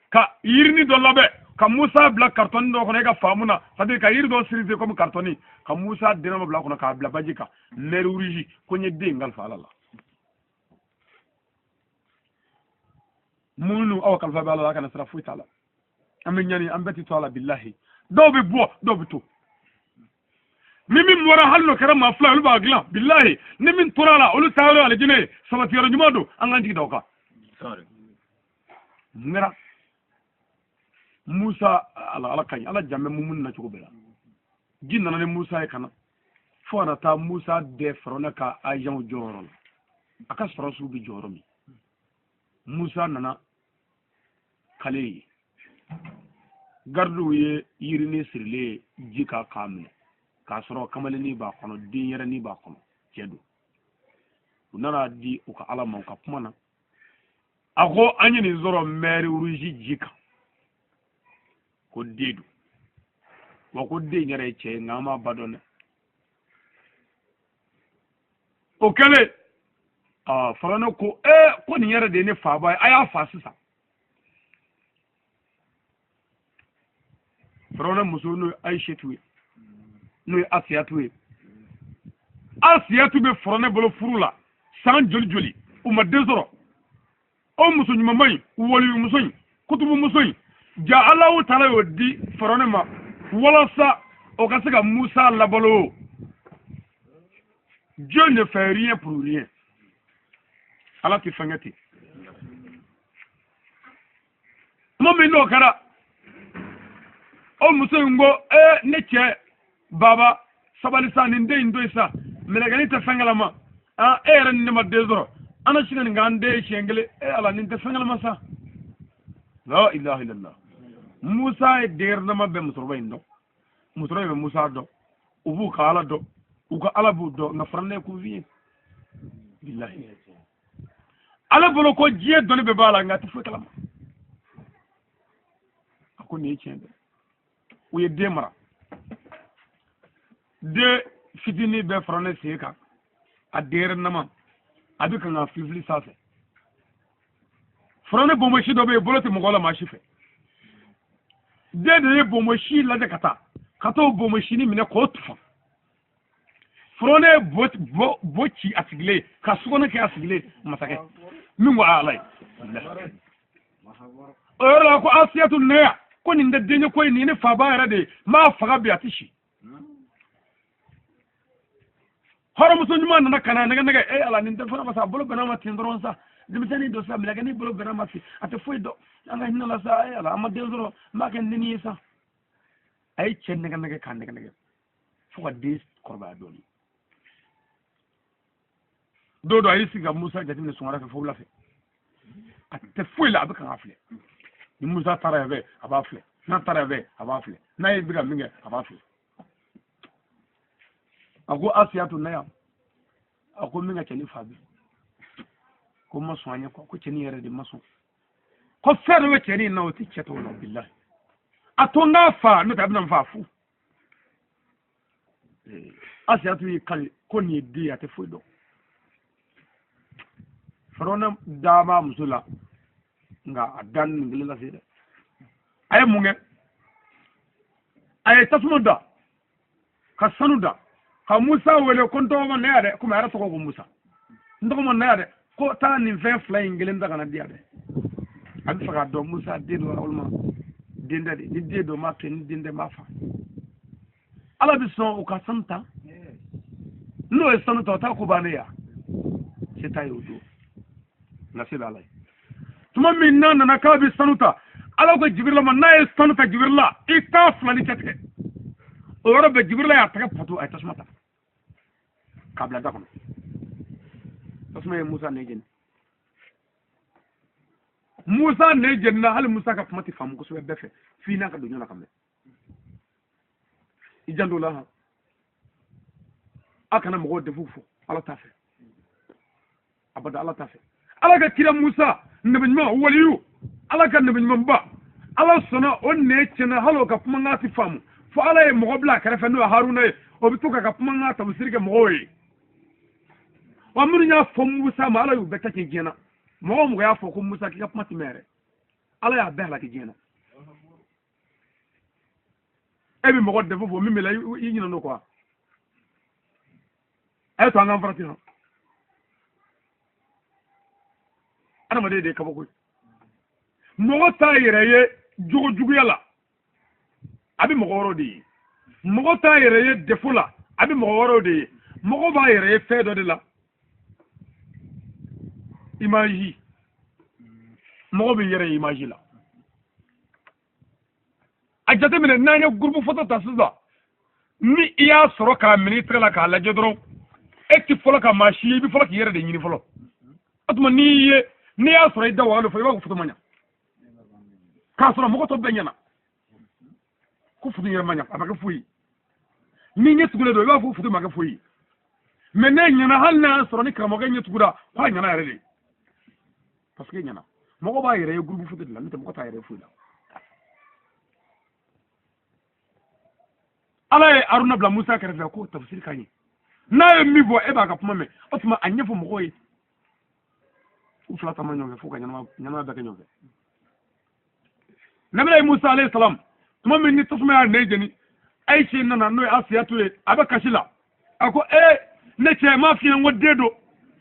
ka yirini dɔ labɛn ka Musa bila karitɔni dɔ kɔnɔ, e ka faamu na, c'est à dire ka yiri dɔ siri komi karitɔni, ka Musa dennama bila kɔnɔ k'a bila baji kan, mer Rouge, ko n ye den in kalifa ala la. Minnu aw kalifa bɛ ala la, a kana sira foyi t'a la. An bɛ ɲani, an bɛɛ tɛ to a la, bilahi. Dɔw bɛ bɔ, dɔw bɛ to. Ni min bɔra, hali n'o kɛra maa fila, olu b'a dilan, bilahi. Ni min tora a la, olu taa yɔrɔ alijinɛ ye, sabati yɔrɔ ɲuman don, an k'an jigi da o kan. Mun kɛra? Musa, ala ala ka ɲi, ala jan bɛ mumuni na cogo bɛɛ la. Ji nana ni Musa ye ka na, fo ka na taa Musa dɛ Firawuna ka agentw jɔyɔrɔ la, a ka sɔrɔsiw bɛ jɔyɔrɔ min. Musa nana kale ye, garidiw ye yirini sirilen ji kan k'a minɛ, k'a sɔrɔ kamalennin b'a kɔnɔ, denyɛrɛnin b'a kɔnɔ, cɛ don. U nana di u ka ala ma, u ka kuma na, a ko an ye nin sɔrɔ mer Rouge ji kan, ko den don, wa ko den yɛrɛ ye cɛ ye, nka an m'a ba dɔn dɛ. O kɛlen, Firawuna ko ko nin yɛrɛ de ye ne faaba ye, a y'a fa sisan. Firawuna muso n'o ye Ayisetu ye, n'o ye Asiyatu ye, Asiyatu bɛ Firawuna bolo furu la san joli joli, u ma den sɔrɔ. O muso ɲumanba in, waliyumuso in, kutubumuso in, ja Alahu taala y'o di Firawuna ma walasa o ka se ka Musa labalo. Dieu ne fait rien pour rien. Ala tɛ fɛn kɛ ten. Tuma min n'o kɛra, o muso in ko ne cɛ baba, sabali sa, nin den in to yen sa, mɛlɛkɛnin tɛ fɛn kalama, e yɛrɛ ni ne ma den sɔrɔ, an na sin ka nin k'an den ye siɲɛ kelen, e ala, nin tɛ fɛn kalama sa. La ilaha illallah. Musa ye denyɛrɛnama bɛ musokɔrɔba in dɔn, musokɔrɔba in bɛ Musa dɔn, u b'u ka ala dɔn, u ka ala b'u dɔn, nka Firawuna ye kunfin ye, bilahi. Ale bolo ko diɲɛ dɔnni bɛɛ b'a la, nka a tɛ foyi kalama. A ko nin ye tiɲɛ dɛ. U ye den mara, den fitinin bɛ Firawuna sen kan, a denyɛrɛnama, a bɛ kan ka filifili sanfɛ. Firawuna bonbonsi dɔ bɛ yen, bolo tɛ mɔgɔ la maa si fɛ. Den de ye bonbonsi lajɛ ka taa, ka t'o bonbonsinin minɛ k'o tufa. Firawuna ye bo ci a sigilen ka sukɔnɔ kɛ a sigilen masakɛ min ko ala ye o yɔrɔ la ko Asiyatu nɛya ko nin tɛ den ye ko ye nin ye ne faba yɛrɛ de ye n b'a faga bi a tɛ si. Hɔrɔnmuso ɲuman nana ka na nɛgɛ nɛgɛ e ala nin tɛ fana masa a bolo bɛnna ma ten dɔrɔn sa denmisɛnnin don sa mɛlɛkɛnin bolo bɛnna ma ten a tɛ foyi dɔn an ka hinɛ la sa e ala an ma den sɔrɔ n b'a kɛ n dennin ye sa. A ye cɛ nɛgɛ nɛgɛ k'a nɛgɛ nɛgɛ fo ka den kɔrɔbaya dɔɔnin. Don dɔ a y'i sigi ka Musa jateminɛ sɔgɔmada fɛ fo wula fɛ a tɛ foyi la a bɛ kan k'a filɛ ni Musa taara yan fɛ a b'a filɛ n'a taara yan fɛ a b'a filɛ n'a ye bɛ ka min kɛ a b'a filɛ. A ko Asiyatu na yan a ko min ka cɛnin fa bi ko n ma sɔn a ɲɛ kuwa ko cɛnin yɛrɛ de ma sɔn ko fɛn dɔ bɛ cɛnin na o tɛ cɛ tɔw la bilahi a to n k'a fa n'o tɛ a bɛna n fa fu. Asiyatu y'i kali ko nin ye den ye a tɛ foyi dɔn. Firawuna da b'a muso la nka a da nin kelen lase dɛ. A ye mun kɛ? A ye tasuma da ka sanu da ka Musa wele ko n tɔgɔ ma na yan dɛ komi a yɛrɛ tɔgɔ ko Musa n tɔgɔ ma na yan dɛ ko taa nin fɛn fila in kelen ta ka na di yan dɛ. A bɛ fɛ k'a dɔn Musa den don walima den tɛ de ni den don n b'a to yen ni den tɛ n b'a fa. Ala bɛ sɔn o ka sanu ta n'o ye sanu ta o t'a ko bannen ya se t'a ye o don nka se bɛ Ala ye. Tuma min n'a nana k'a bɛ sanu ta Ala ko Jibirila ma n'a ye sanu ta Jibirila i t'a fila ni cɛ tigɛ. O yɔrɔ bɛɛ Jibirila y'a tɛgɛ pato a ye tasuma ta k'a bila da kɔnɔ. Tasuma ye Musa nɛn jeni. Musa nɛn jenina hali Musa ka kuma tɛ faamu kosɛbɛ bɛɛ fɛ f'i n'a ka don ɲɔgɔn na ka mɛn. I janto o la han. A kana mɔgɔw defu fɔ Ala t'a fɛ abada Ala t'a fɛ. Ala ka kira Musa nabi ɲuman waliyu Ala ka nabi ɲumanba Ala sɔnna o nɛn tiɲɛna hali o ka kumakan tɛ faamu fo Ala ye mɔgɔ bila a kɛrɛfɛ n'o ye Haruna ye o bɛ to k'a ka kumakan tafsiri kɛ mɔgɔw ye. Wa minnu y'a fɔ Musa ma Ala y'u bɛɛ ta tiɲɛ diɲɛ na. Mɔgɔ o mɔgɔ y'a fɔ ko Musa k'i ka kuma tɛ mɛn yɛrɛ Ala y'a bɛɛ halaki diɲɛ na. E bɛ mɔgɔ defo fɔ min b'i la i ɲinɛna o kɔ wa? A ye to an k'an farati hɔn. Adamaden de ye kabako ye. Mɔgɔ t'a yɛrɛ ye jogo juguya la a bɛ mɔgɔ wɛrɛw de ye. Mɔgɔ t'a yɛrɛ ye defo la a bɛ mɔgɔ wɛrɛw de ye. Mɔgɔ b'a yɛrɛ ye fɛn dɔ de la. Image. Mɔgɔ b'i yɛrɛ ye image la. A jateminɛ n'an ye groupe photo ta sisan ni i y'a sɔrɔ k'a minɛ i tɛgɛ la k'a lajɛ dɔrɔn e ti fɔlɔ ka maa si ye i bɛ fɔlɔ k'i yɛrɛ de ɲini fɔlɔ. O tuma n'i ye n'i y'a sɔrɔ i da wagalen fɔ i b'a fɔ photo ma ɲa k'a sɔrɔ mɔgɔ tɔ bɛɛ ɲɛna ko photo yɛrɛ ma ɲa a ma kɛ foyi ye. Ni ɲɛ tugulen don i b'a fɔ photo ma kɛ foyi ye mais ne ɲɛna hali n'a y'a sɔrɔ ni karamɔgɔkɛ ɲɛ tugura k'a ɲɛna yɛrɛ de parce que ɲɛna. Mɔgɔ b'a yɛrɛ ye groupe photo de la n'o tɛ mɔgɔ t'a yɛrɛ ye foyi la. Ala ye Haruna bila Musa kɛrɛfɛ k'o tafsiri ka ɲɛ n'a ye min fɔ e b'a ka kuma mɛn o tuma a ɲɛfɔ mɔgɔw ye. U fila taama ɲɔgɔn fɛ fo ka ɲɛnamaya bɛɛ kɛ ɲɔgɔn fɛ. Nabila Musa alayhi salam tuma min ni tasuma y'a nɛn jeni Ayise nana n'o ye Asiyatu ye a bɛ kasi la a ko ee ne cɛ m'a f'i ye n ko den don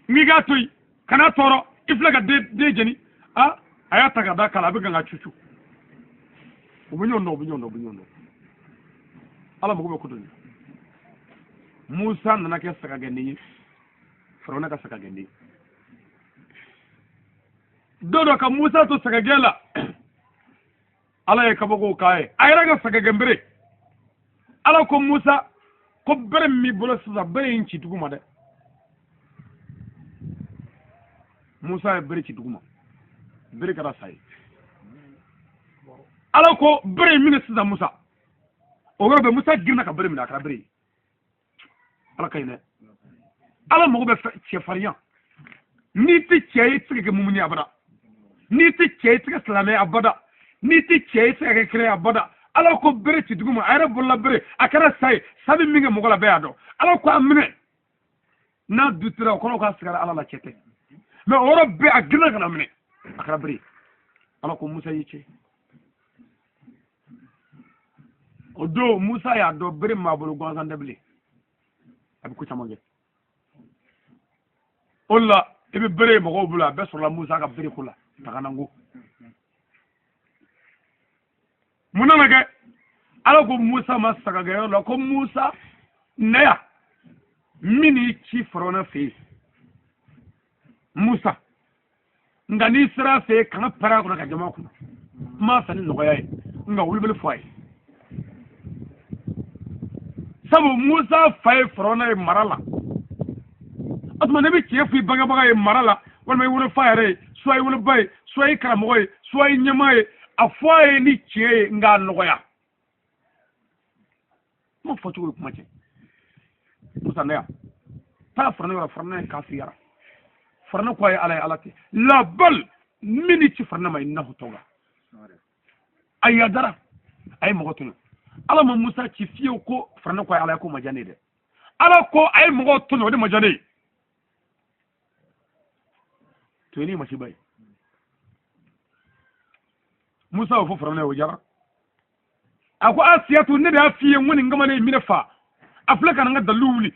n k'i k'a to yen kana tɔɔrɔ i filɛ ka den jeni a y'a ta ka da kala a bɛ kan ka cucu. U bɛ ɲɔgɔn dɔn u bɛ ɲɔgɔn dɔn u bɛ ɲɔgɔn dɔn. Ala mago bɛ ko dɔ de la. Musa nana kɛ sagagɛnden ye Firawuna ka sagagɛnden. Don dɔ ka Musa to sagagɛn la Ala ye kabako k'a ye a yɛrɛ ka sagagɛnbere. Ala ko Musa ko bere min b'i bolo sisan bere in ci dugu ma dɛ. Musa ye bere ci dugu ma bere kɛra sa ye. Ala ko bere in minɛ sisan Musa. O yɔrɔ bɛɛ Musa girinna ka bere minɛ a kɛra bere ye. Ala ka ɲi dɛ. Ala mago bɛ cɛfarinya. N'i tɛ cɛ ye i tɛ se ka kɛ mumuni abada. N'i tɛ cɛ ye i tɛ se ka silamɛ abada. N'i tɛ cɛ ye i tɛ se ka kɛ kira ye abada. Ala ko bere ci dugu ma a yɛrɛ bolola bere a kɛra sa ye sa bɛ min kɛ mɔgɔ la bɛɛ y'a dɔn. Ala ko a minɛ n'a dutira o kɔrɔ k'a sigara Ala la cɛ tɛ mais o yɔrɔ bɛɛ a girinna ka na minɛ a kɛra bere ye. Ala ko Musa y'i cɛ. O don Musa y'a dɔn bere min b'a bolo gansan tɛ bilen. A bɛ ko caman kɛ. O la i bɛ bere ye mɔgɔw bolo, a bɛɛ sɔrɔla Musa ka bere ko la tagananko. Mun nana kɛ? Ala ko Musa ma sagagɛyɔrɔ la ko Musa, na yan, min y'i ci Farawuna fɛ yen. Musa, nka n'i sera a fɛ yen, kana pɛrɛn a kunna ka jama kunna. N b'a fɛ ni nɔgɔya ye, nka wulibali fɔ a ye. Sabu Musa fa ye Farawuna ye mara la. O tuma ne bɛ tiɲɛ fɔ i bangebaga ye mara la, walima i wolofa yɛrɛ ye, soit i woloba ye, soit i karamɔgɔ ye, soit i ɲɛmaa ye. A fɔ a ye ni tiɲɛ ye, nka a nɔgɔya. Kuma fɔcogo ye kuma cɛ. Musa, na yan, taa Farawuna yɔrɔ. Farawuna ye kafiriyara. Farawuna ko a ye ala ye, ala tɛ labal min ni ci Farawuna ma innahu tɔga. A yadara, a ye mɔgɔ tɔɲɔ. Ala ma Musa ci fiyewu ko Farawuna ko a ye ala ye, ko ma diya ne ye dɛ. Ala ko a ye mɔgɔ tɔɲɔ, o de ma diya ne ye. Tɔɲɔni ye masiba ye. Musa y'o fɔ Farawuna ye, o diyara. A ko Asiyatu, ne de y'a f'i ye n ko nin kamalen in minɛ fa. A filɛ ka na n ka dalilu wuli.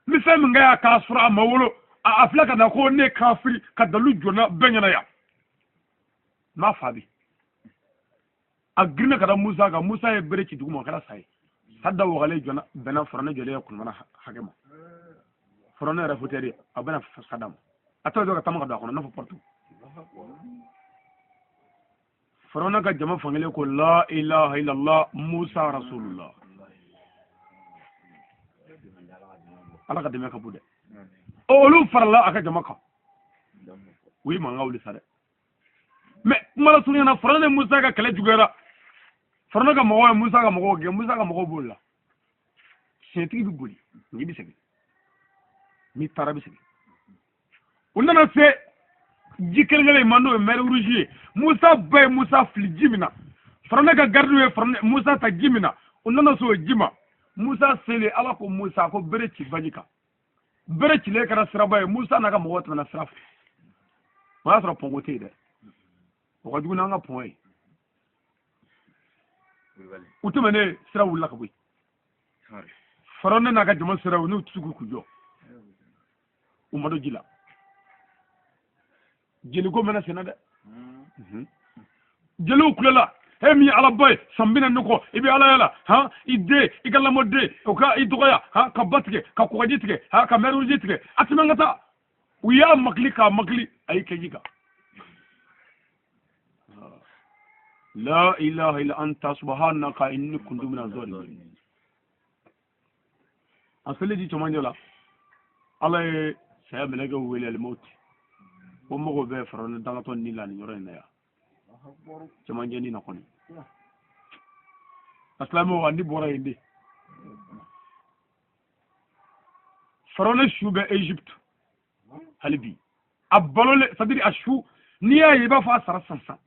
N bɛ fɛn min kɛ yan k'a sɔrɔ a ma wolo. A filɛ ka na ko ne ye kafiri, ka dalilu jɔ n na bɛɛ ɲɛna yan. N b'a fa bi. A girinna ka da Musa kan. Musa ye bere ci dugu ma, o kɛra sa ye. Sa da wagalen jɔna bɛnna Farawuna jɔlen ye kunumana hakɛ ma. Farawuna yɛrɛ fauteuil, a bɛna sa d'a ma. A taara jɔ ka taama ka don a kɔnɔ, i n'a fɔ porte. Farawuna ka jama fankelen ko la ilaha illallah Musa rasulullah. Ala ka dɛmɛ ka bon dɛ. Olu farala a ka jama kan, u ye mankan wuli sa dɛ. Mais kuma lasurunya na, Farawuna ni Musa ka kɛlɛ juguyara. Farawuna ka mɔgɔw ye Musa ka mɔgɔw gɛn, Musa ka mɔgɔw b'o la. Tiɲɛtigi bɛ boli, n'i bɛ segin, n'i taara bɛ segin. U nana se ji kelen kelen in ma, n'o ye mer Rouge ye. Musa ba ye Musa fili ji min na, Farawuna ka garidiw ye Musa ta ji min na, u nana se o ji ma. Musa selen, Ala ko Musa ko bere ci baji kan. Bere cilen kɛra siraba ye. Musa n'a ka mɔgɔw tɛmɛna sira fɛ. O y'a sɔrɔ pɔnko tɛ yen dɛ, o ka jugu n'an ka pɔn ye. U tɛmɛnen, sira wulila ka bɔ yen. Farawuna n'a ka jama sera, u n'u tɛ se k'u jɔ, u ma don ji la. Jeliko mɛnna senna dɛ. Jeliw kulela: e min ye alaba ye, san 40 kɔ i bɛ alaya la, han, i den, i ka lamɔden, o ka i dɔgɔya, han, ka ba tigɛ, ka kɔgɔji tigɛ, han, ka mer Rouge tigɛ, a tɛmɛ ka taa. U y'a makili k'a makili, a y'i kɛ ji kan. La ilaha illa anta subhanaka inni kuntu minaz zalimin. A selen ji cɛmancɛ la, Ala ye saya mɛlɛkɛ wele, alimawuti, ko mɔgɔw bɛ Farawuna dangatɔ ni la nin yɔrɔ in na yan, cɛmancɛ ni na kɔni. A silamɛw, a ni bɔra yen de. Farawuna su bɛ Egypte hali bi, a balolen, c'est à dire a su, n'i y'a ye i b'a fɔ a sara san san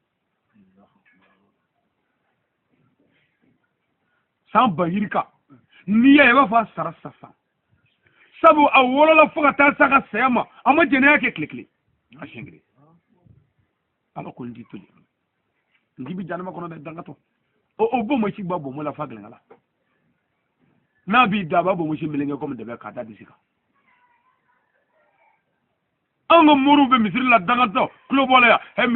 san ba yirika, n'i y'a ye i b'a fɔ a sara san san. Sabu a wolola fo ka taa s'a ka saya ma, a ma jɛnɛya kɛ tile kelen, a siɲɛ kelen. Ala ko n t'i to n k'i bɛ jahanama kɔnɔ dɛ, dangatɔ. O bonbonsi b'a bonbon la f'a gɛlɛnkala. N'a b'i da, a b'a bonbonsi meleke komi dɛbɛ k'a da disi kan. Anw ka moriw bɛ misiri la dangatɔ tulo bɔ la yan. Ɛ,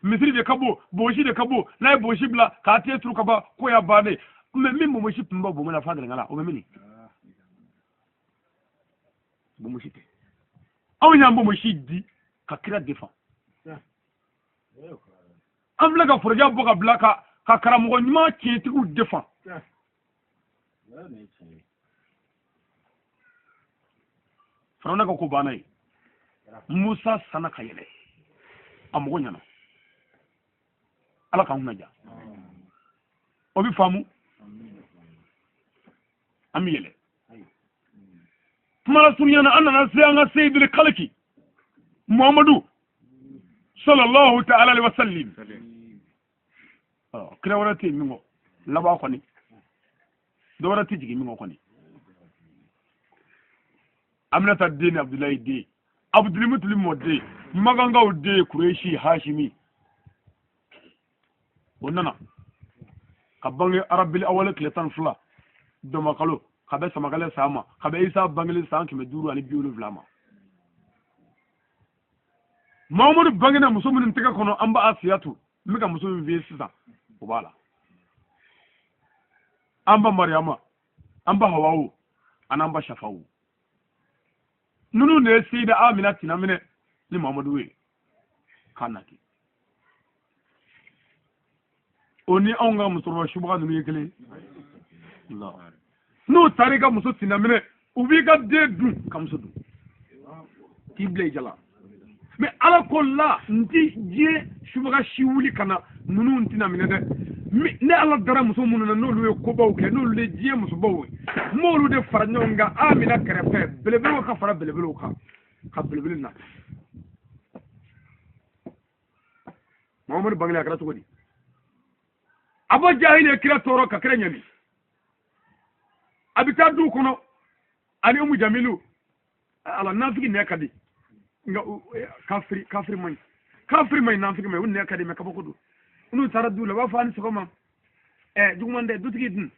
misiri de ka bon, bonbonsi de ka bon. N'a ye bonbonsi bila k'a te turu ka ban, ko y'a bannen. Mais min bonbonsi tun bɛ bonbon la f'a gɛlɛnkala, o bɛ min? Bonbonsi tɛ. Anw y'an bonbonsi di ka kira defan. An filɛ ka forojɛ bɔ ka bila ka karamɔgɔ ɲuman tiɲɛtigiw defan. Farawuna ka ko banna ye. Musa sanna ka yɛlɛ, a mago ɲɛna. Ala k'an kunna ja, o bɛ faamu. An bɛ yɛlɛ. Kuma lasurunya na, an nana se an ka seyidul kaliki Muhamadu sallallahu ta'ala alaihi wa sallim. Kira wɛrɛ tɛ yen min kɔ laban kɔni, dɔ wɛrɛ tɛ jigin min kɔ kɔni. Aminata den ni Abudulayi den, Abudulmutalibi mɔden, Makankaw den, Kuresi Hashimi, o nana ka bange arabili awale tile 12 dɔmakalo. Ka bɛn samakɛlɛ san ma, ka bɛn Isa bangeli san 570 ma. Mamadu bangena muso minnu tɛgɛ kɔnɔ, an ba Asiyatu, n bɛ ka muso min f'i ye sisan, o b'a la. An ba Mariyama, an ba Hawawu, an'an ba Shafawu, ninnu de ye Seyida Amina tina minɛ ni Mamadu ye k'a nati. O ni anw ka musokɔrɔba subaga ninnu ye kelen ye. N'u taara i ka muso tina minɛ, u b'i ka den dun ka muso dun k'i bila i jala. Mɛ Ala ko la, n ti diɲɛ subaga si wuli ka na ninnu tɛna minɛ dɛ. Ne Ala dara muso minnu na, n'olu ye kobaw kɛ, n'olu de diɲɛ musobaw ye, n b'olu de fara ɲɔgɔn kan Amina kɛrɛfɛ, belebelew ka fara belebelew kan, ka belebele na. Mamadu bangelen a kɛra cogo di? Abu Jahili ye kira tɔɔrɔ ka kira ɲani. A bɛ taa du kɔnɔ ani Umu Jamilu. Ala nafigi nɛ ka di, nka kafiri, kafiri man ɲi, kafiri man ɲi, nafigi man ɲi, u nɛ ka di, mɛ kabako don. N'u taara du la, u b'a fɔ a ni sɔgɔma, ɛ juguman tɛ, dutigi dun,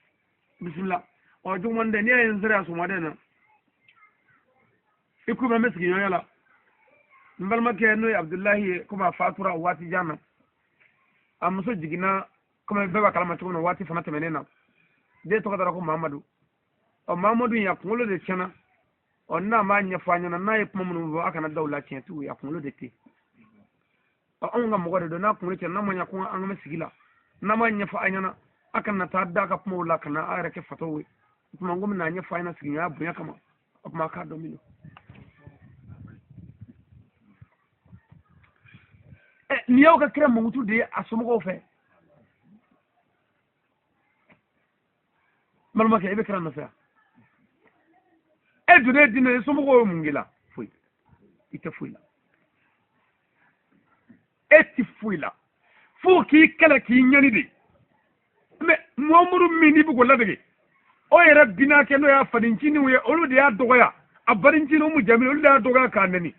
bisimila. Ɔ juguman tɛ, n'i y'a ye n sera yan sɔgɔmada in na, i ko bɛ n bɛ sigiɲɔgɔnya la, n balimakɛ n'o ye Abudulayi ye, komi a fatura waati jan na, a muso jiginna, komi bɛɛ b'a kalama cogo min na, waati fana tɛmɛnen na, den tɔgɔ dara ko Mamadu. Ɔ Mamadu in, a kunkolo de tiɲɛna. Ɔ n'a m'a ɲɛfɔ a ɲɛna, n'a ye kuma minnu fɔ, a kana da o la, tiɲɛ t'u ye, a kunkolo de tɛ. Ɔ anw ka mɔgɔ de don, n'a kunkolo tiɲɛna, n'a ma ɲɛ ko an ka sigi la, n'a m'a ɲɛfɔ a ɲɛna, a kana taa da ka kumaw la, ka na a yɛrɛ kɛ fatɔw ye. O tuma n ko n bɛna ɲɛfɔ a ɲɛna sigiɲɔgɔnya bonya kama, o tuma a k'a dɔn min don. Ɛ nin y'aw ka kira mankutu de ye a somɔgɔw fɛ. N balimakɛ, e bɛ kira nɔfɛ yan, e donnen diinɛ, i somɔgɔw ye mun k'i la? Foyi, i tɛ foyi la, e ti foyi la, fo k'i kɛlɛ k'i ɲani de. Mɛ Muhamadu min n'i bɛ k'o ladege, o yɛrɛ binakɛ n'o y'a fadencininw ye, olu de y'a dɔgɔya, a badencinin Umu Jamilu, olu de y'a dɔgɔya k'a nɛni.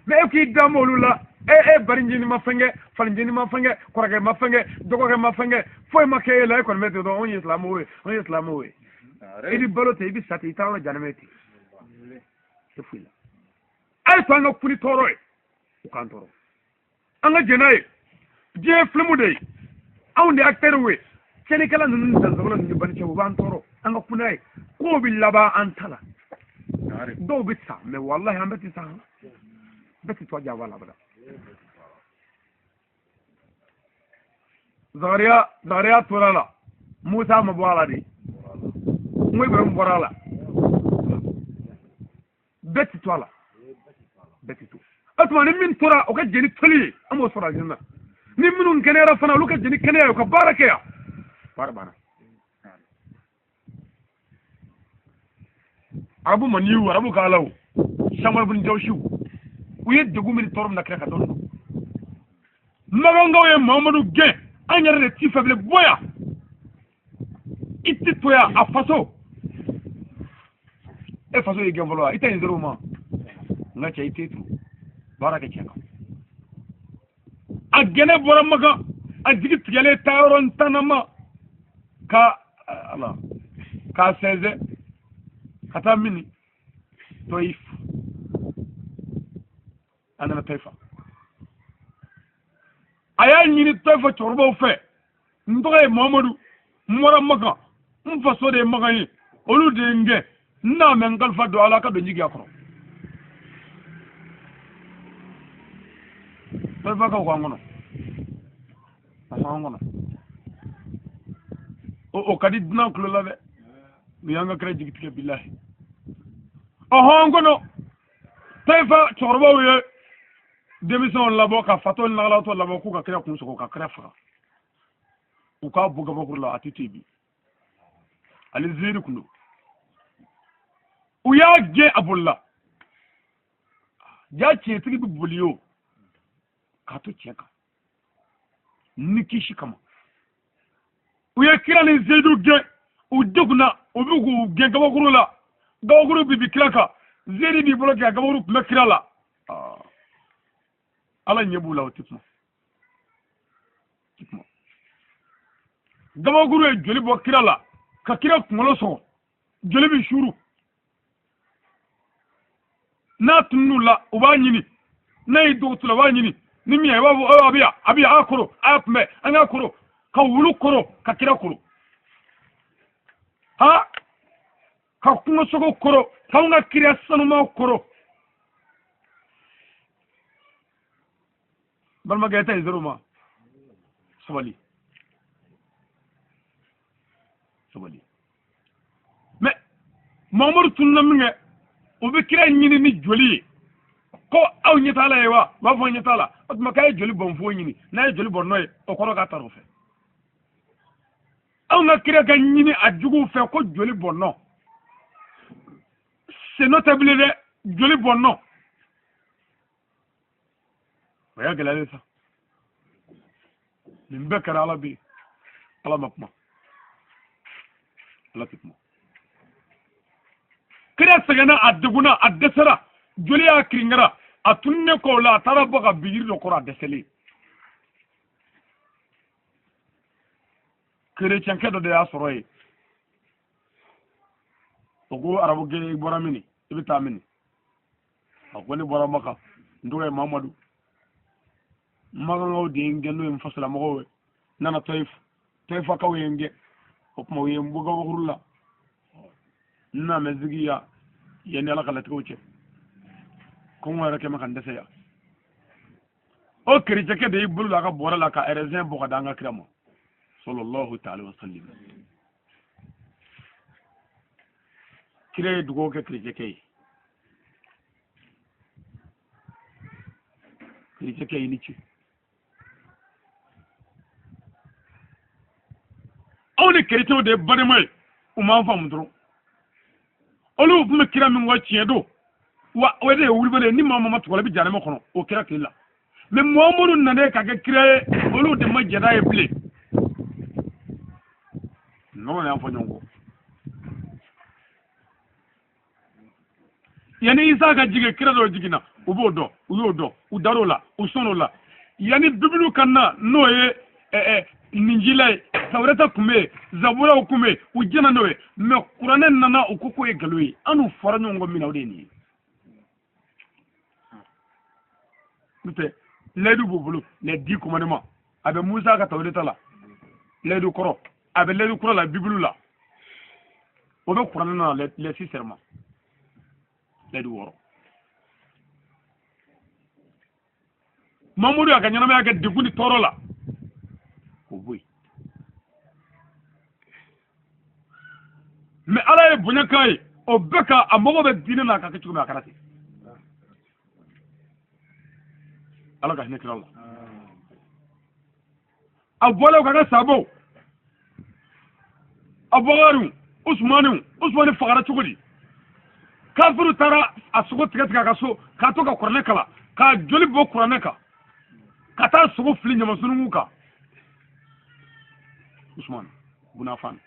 Mɛ e k'i da m'olu la, e badencinin ma fɛn kɛ, fadencinin ma fɛn kɛ, kɔrɔkɛ ma fɛn kɛ, dɔgɔkɛ ma fɛn kɛ, foyi ma kɛ e la, e kɔni bɛ ten dɔrɔn, anw ye silamɛw ye, anw ye silamɛw ye. I bɛ balo ten, i bɛ sa ten, i taa yɔrɔ janimɛ ten, i tɛ foyi la. A ye to an ka kuli tɔɔrɔ ye, u k'an tɔɔrɔ, an ka jɛn n'a ye. Diɲɛ ye filimu de ye, anw de ye acteurs ye. Tiɲɛnikɛla ninnu ni dansagola ninnu ni banicɛw, u b'an tɔɔrɔ, an ka kun n'a ye. Kow bɛ laban an ta la, dɔw bɛ sa, mɛ walahi an bɛɛ tɛ sa, bɛɛ tɛ to a janfa la abada. Zakariya, Zakariya tora la, Musa ma bɔ a la de, n ko Ibrahim bɔra a la, bɛɛ tɛ to a la, bɛɛ tɛ to. O tuma ni min tora, o ka jɛn ni toli ye, an b'o sɔrɔ alijinɛ na. Ni minnu kɛnɛyara fana, olu ka jɛn ni kɛnɛya ye, u ka baara kɛ yan, baara banna. Arabu maniw, arabu ka alaw, Samari bin Jawsiw, u ye degun min tɔɔrɔ min na kira ka dɔn don. Makankaw ye Mamadu gɛn, an yɛrɛ de t'i fɛ bilen, bɔ yan, i tɛ to yan, a faso. E faso y'i gɛn fɔlɔ wa? I tɛ nin sɔrɔ o ma. N ka cɛ, i tɛ to baara kɛ tiɲɛ kan. A gɛnɛ bɔra Makan, a jigi tigɛlen taa yɔrɔ ntanama ka ala k'a sɛnsɛn ka taa mini Tɔyif. A nana Tɔyifa, a y'a ɲini Tɔyifa cɛkɔrɔbaw fɛ, n tɔgɔ ye Mamadu, n bɔra Makan, n faso de ye Makan ye, olu de ye n gɛn, n n'a mɛn n kalifa don Ala ka don jigiya kɔrɔ. Tɔyifakaw k'an kɔnɔ, a fɔ an kɔnɔ, o ka di dunan kulo la dɛ, u y'an ka kira jigi tigɛ bilahi. Ɔhɔn, n kɔnɔ Tɔyifa cɛkɔrɔbaw ye denmisɛnw labɔ ka fatɔ ni lagalatɔ labɔ k'u ka kira kun sɔgɔ ka kira faga, u k'a bɔ gabakuru la, a tɛ to yen bi. Ale ziiri kun don, u y'a gɛn, a bolila. Ja tiɲɛtigi bɛ boli o k'a to tiɲɛ kan ni kisi kama. U ye kira ni Zeyidu gɛn, u degunna, u bɛ k'u gɛn gabakuru la, gabakuru bɛ bin kira kan, Zeyidu b'i bolo kɛ ka gabakuru kunbɛ kira la. Ala ɲɛ b'u la, o tɛ kuma, tɛ kuma. Gabakuru ye joli bɔ kira la ka kira kunkolo sɔgɔ. Joli bɛ suuru. N'a tunun'u la, u b'a ɲini. N'a y'i dogo tu la, u b'a ɲini. Ni min ye, i b'a fɔ, a bɛ yan, a bɛ yan, a koro, a y'a kunbɛn, an k'a koro. Ka wulu koro, ka kira koro. Ha! Ka kungosogo koro, k'anw ka kira sanumaw koro. Balimakɛ, e ta ye zéro ma. Sabali. Sabali. Mais Mamadu tununna min kɛ, u bɛ kira ɲini ni joli ye. Ko aw ɲɛ t'a la ye wa? U b'a fɔ ɲɛ t'a la. O tuma k'a ye joli bɔn fo ɲini. N'a ye joli bɔn n'o ye, o kɔrɔ k'a taara o fɛ. Anw ka kira ka ɲini a juguw fɛ ko joli bɔn nɔ. Senɔ tɛ bilen dɛ, joli bɔn nɔ. O y'a gɛlɛyalen sa. Nin bɛɛ kɛra Ala bɛ yen. Ala ma kuma. Ala tɛ kuma. Kira sɛgɛnna, a degunna, a dɛsɛra, joli y'a kirinkara, a tununnen kɔ o la, a taara bɔ ka bin yiri dɔ kɔrɔ, a dɛsɛlen. Kerecɛnkɛ dɔ de y'a sɔrɔ yen. O ko arabukɛ, i bɔra min, i bɛ taa min? A ko ne bɔra Maka, n tɔgɔ ye Mamadu. Makankaw de ye n gɛn, n'o ye n fasolamɔgɔw ye. N nana Tɔyif, Tɔyifakaw ye n gɛn. O tuma u ye n bɔ gabakuru la. N nana mɛ sigi yan, yanni Ala ka latigɛw cɛ. Kɔngɔ yɛrɛ kɛ mɛ ka n dɛsɛ yan. O kerecɛkɛ de y'i bolo don a ka bɔrɛ la ka raisin bɔ ka d'an ka kira ma. Sallallahu ta'ala wa sallim. Kira ye dugawu kɛ kerecɛkɛ ye. Kerecɛkɛ i ni ce. Anw ni kerecɛnw de ye balima ye, u m'an faamu dɔrɔn. Olu tun bɛ kira min kɔ tiɲɛ don, wa o de ye wulibali ye. Ni maa ma tugu a la, i bɛ jahanama kɔnɔ, o kira tile la. Mais Muhamadu nanen ka kɛ kira ye, olu de ma jɛn n'a ye bilen. Nɔnɔ y'an fɔ ɲɔgɔn kɔ. Yanni Isa ka jigin, kira dɔ jiginna, u b'o dɔn, u y'o dɔn, u dar'o la, u sɔnn'o la. Yanni Bibulu ka na, n'o ye Ninjila ye, Tawureta tun bɛ yen, Zaburaw tun bɛ yen, u jɛnna n'o ye. Mais Kuranɛ nana, u ko k'o ye nkalon ye. An n'u fɔra ɲɔgɔn kɔ min na, o de ye nin ye. N'o tɛ, layidu b'u bolo, les 10 commandements. A bɛ Musa ka Tawureta la, layidu kɔrɔ, a bɛ layidu kura la, Bibulu la. O bɛ Kuranɛ na, les 6 serments. Layidu wɔɔrɔ. Mamadu y'a ka ɲɛnamaya kɛ degun ni tɔɔrɔ la k'o bɔ yen. Mais Ala ye bonya k'a ye, o bɛɛ ka a mago bɛ diinɛ na, a ka kɛ cogo min, a kɛra ten. Ala ka hinɛ kira la. A bɔlen ka kɛ sabaw, Abubakariw, Usumaniw, Usumani fagara cogo di? Kafiru taara a sogo tigɛ tigɛ a ka so, k'a to ka kuranɛ kalan, k'a joli bɔ kuranɛ kan, ka taa sogo fili ɲamasunungu kan. Usumani bun Afan.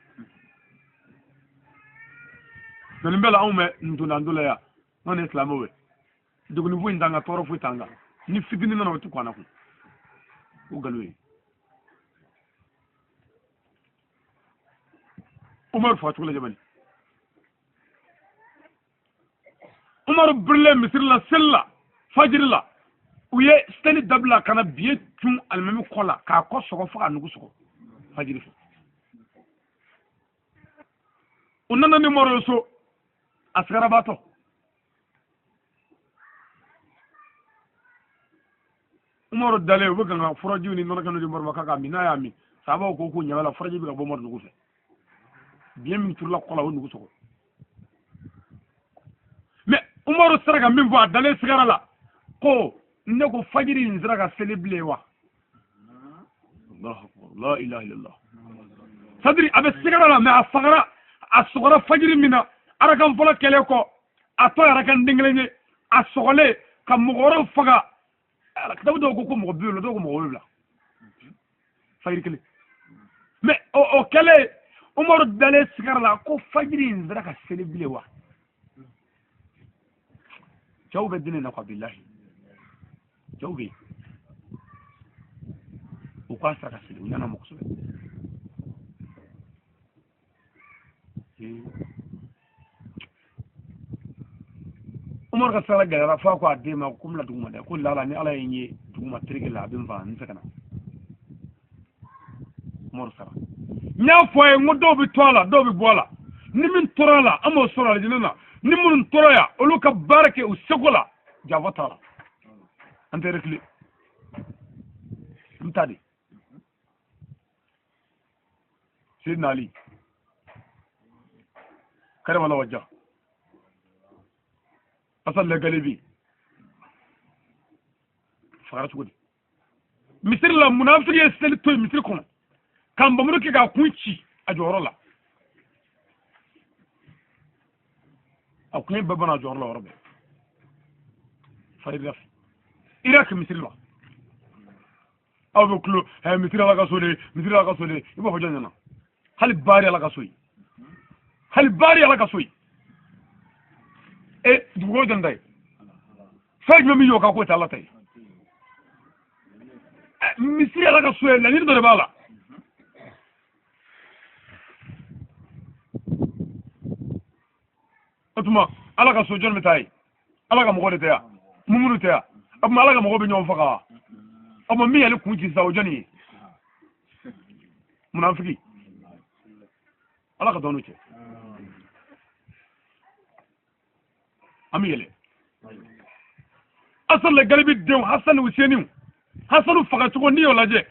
Nin bɛɛ la, anw bɛ ntolantɔ la yan, n'anw ye silamɛw ye. Deguni foyi t'an kan, tɔɔrɔ foyi t'an kan. Ni fitinin nana, o tɛ kuranɛ kun. O nkalon ye. Umaru faga cogo lajɛ bani. Umaru birilen misiri la, seli la, fajiri la, u ye seli dabila ka na biye cun alimami kɔ la, k'a kɔ sɔgɔ fo k'a nugu sɔgɔ fajiri fɛ. U nana ni Umaru ye so, a sigarabaatɔ. Umaru dalen, u bɛ kan ka furajiw ni nɔnɔkɛnɛw di Umaru ma k'a k'a min. N'a y'a min, sahabaw ko k'u ɲɛ b'a la, furaji bɛ ka bɔ Umaru nugu fɛ. Biɲɛ min turula kɔ la, o nugu sɔgɔ. Mais Umaru sera ka min fɔ a dalen sigara la, ko ne ko fajiri in sera ka seli bilen wa? Allahu akbar, la ilaha illallah. C'est-à-dire a bɛ sigara la, mais a fagara, a sɔgɔra fajiri min na, arakan fɔlɔ kɛlen kɔ, a tɔ yɛrɛ ka den kelen ye, a sɔgɔlen ka mɔgɔ wɛrɛw faga. Kitabu dɔw ko ko mɔgɔ 70, dɔw ko mɔgɔ 70. Fajiri kelen. Mais o kɛlen, Umaru dalen sigara la ko fajiri in sera ka seli bilen wa? Cɛw bɛ diinɛ na quoi, bilahi. Cɛw bɛ yen. U k'a sera ka seli, u ɲɛna ma kosɛbɛ. Umaru ka sara gɛlɛyara f'a ko a den ma ko n bɛna dugu ma dɛ, ko lala ni Ala ye n ye dugu ma tereke la, a bɛ n faga, n tɛ se ka na. Umaru sara. N y'a fɔ a ye n ko dɔw bɛ to a la, dɔw bɛ bɔ a la. Ni min tora a la, an b'o sɔrɔ alijinɛ na. Ni minnu tora yan, olu ka baara kɛ u seko la, janfa t'a la. An tɛ reculer. N ta de. Seydina Ali. Karama la wajja. Asal la galibi. Fagara cogo di? Misiri la munafiki ye seli to yen misiri kɔnɔ. Ka nbamuru kɛ k'a kun ci a jɔyɔrɔ la. A kun ye bɛɛ bana a jɔyɔrɔ la yɔrɔ bɛɛ. Farida fɛ. Irak misiri la. Aw bɛ kulo misiri ala ka so de, misiri ala ka so de, i b'a fɔ jɔn ɲɛna? Hali baari ala ka so ye. Hali baari ala ka so ye. E dugukolo jɔn ta ye? Fɛn jumɛn min y'o kan k'o tɛ ala ta ye? Misiri ala ka so ye, laɲini dɔ de b'a la. O tuma ala ka so jɔn bɛ taa yen? Ala ka mɔgɔ de tɛ yan, mumunu tɛ yan. O tuma ala ka mɔgɔ bɛ ɲɔgɔn faga wa? O tuma min y'ale kun ci sisan, o jɔnni ye? Munafiki. Ala ka dɔn n'u cɛ. An bɛ yɛlɛ. Asal la galibi denw Hasan Useniw, Hasanu fagacogo n'i y'o lajɛ,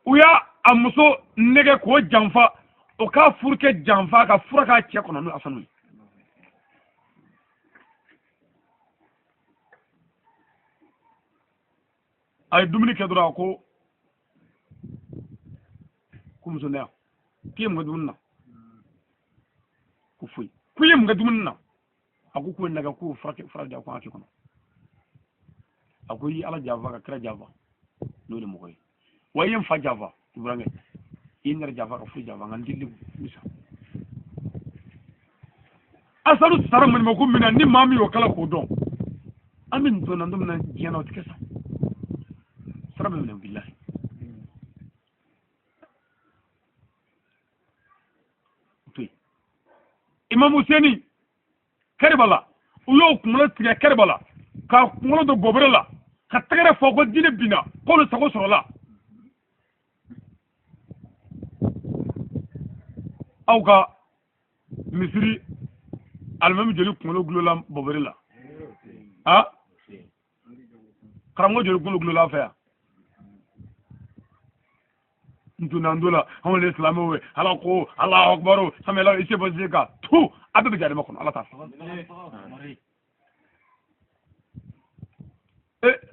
u y'a a muso nɛgɛ k'o janfa, o k'a furukɛ janfa ka fura k'a cɛ kɔnɔ n'o Hasanu ye. A ye dumuni kɛ dɔrɔn, a ko ko muso ne yan, k'i ye mun kɛ dumuni na? Ko foyi. Ko i ye mun kɛ dumuni na? A ko k'o ye nɛgɛ k'o fura di, a ko a k'i kɔnɔ. A ko i ala janfa ka kira janfa, n'o de mɔgɔ ye. Wa i ye n fa janfa, i burankɛ, i ye n yɛrɛ janfa ka foyi janfa, nka n t'i lebu misa. Asalu sara maɲumako min na, ni maa min y'o kala k'o dɔn, an bɛ nin don na don min na diɲɛ na, o tɛ kɛ sa. Sara bɛ minɛ bilahi. To yen. Imam Hussein Karbala, u y'o kunkolo tigɛ Karbala, k'a kunkolo don bɔbɔrɛ la, ka tɛgɛrɛ fɔ ko diinɛ binna, k'olu sago sɔrɔla. Aw ka misiri alimami joli kunkolo gulola bɔbɔrɛ la? A karamɔgɔ joli kunkolo gulola fɛ yan? Ntunandola anw de silamɛw ye, ala ko Alahu akibaru samiyala i se bɔ se ka tu a bɛɛ bɛ jahanama kɔnɔ, ala t'a fɛ.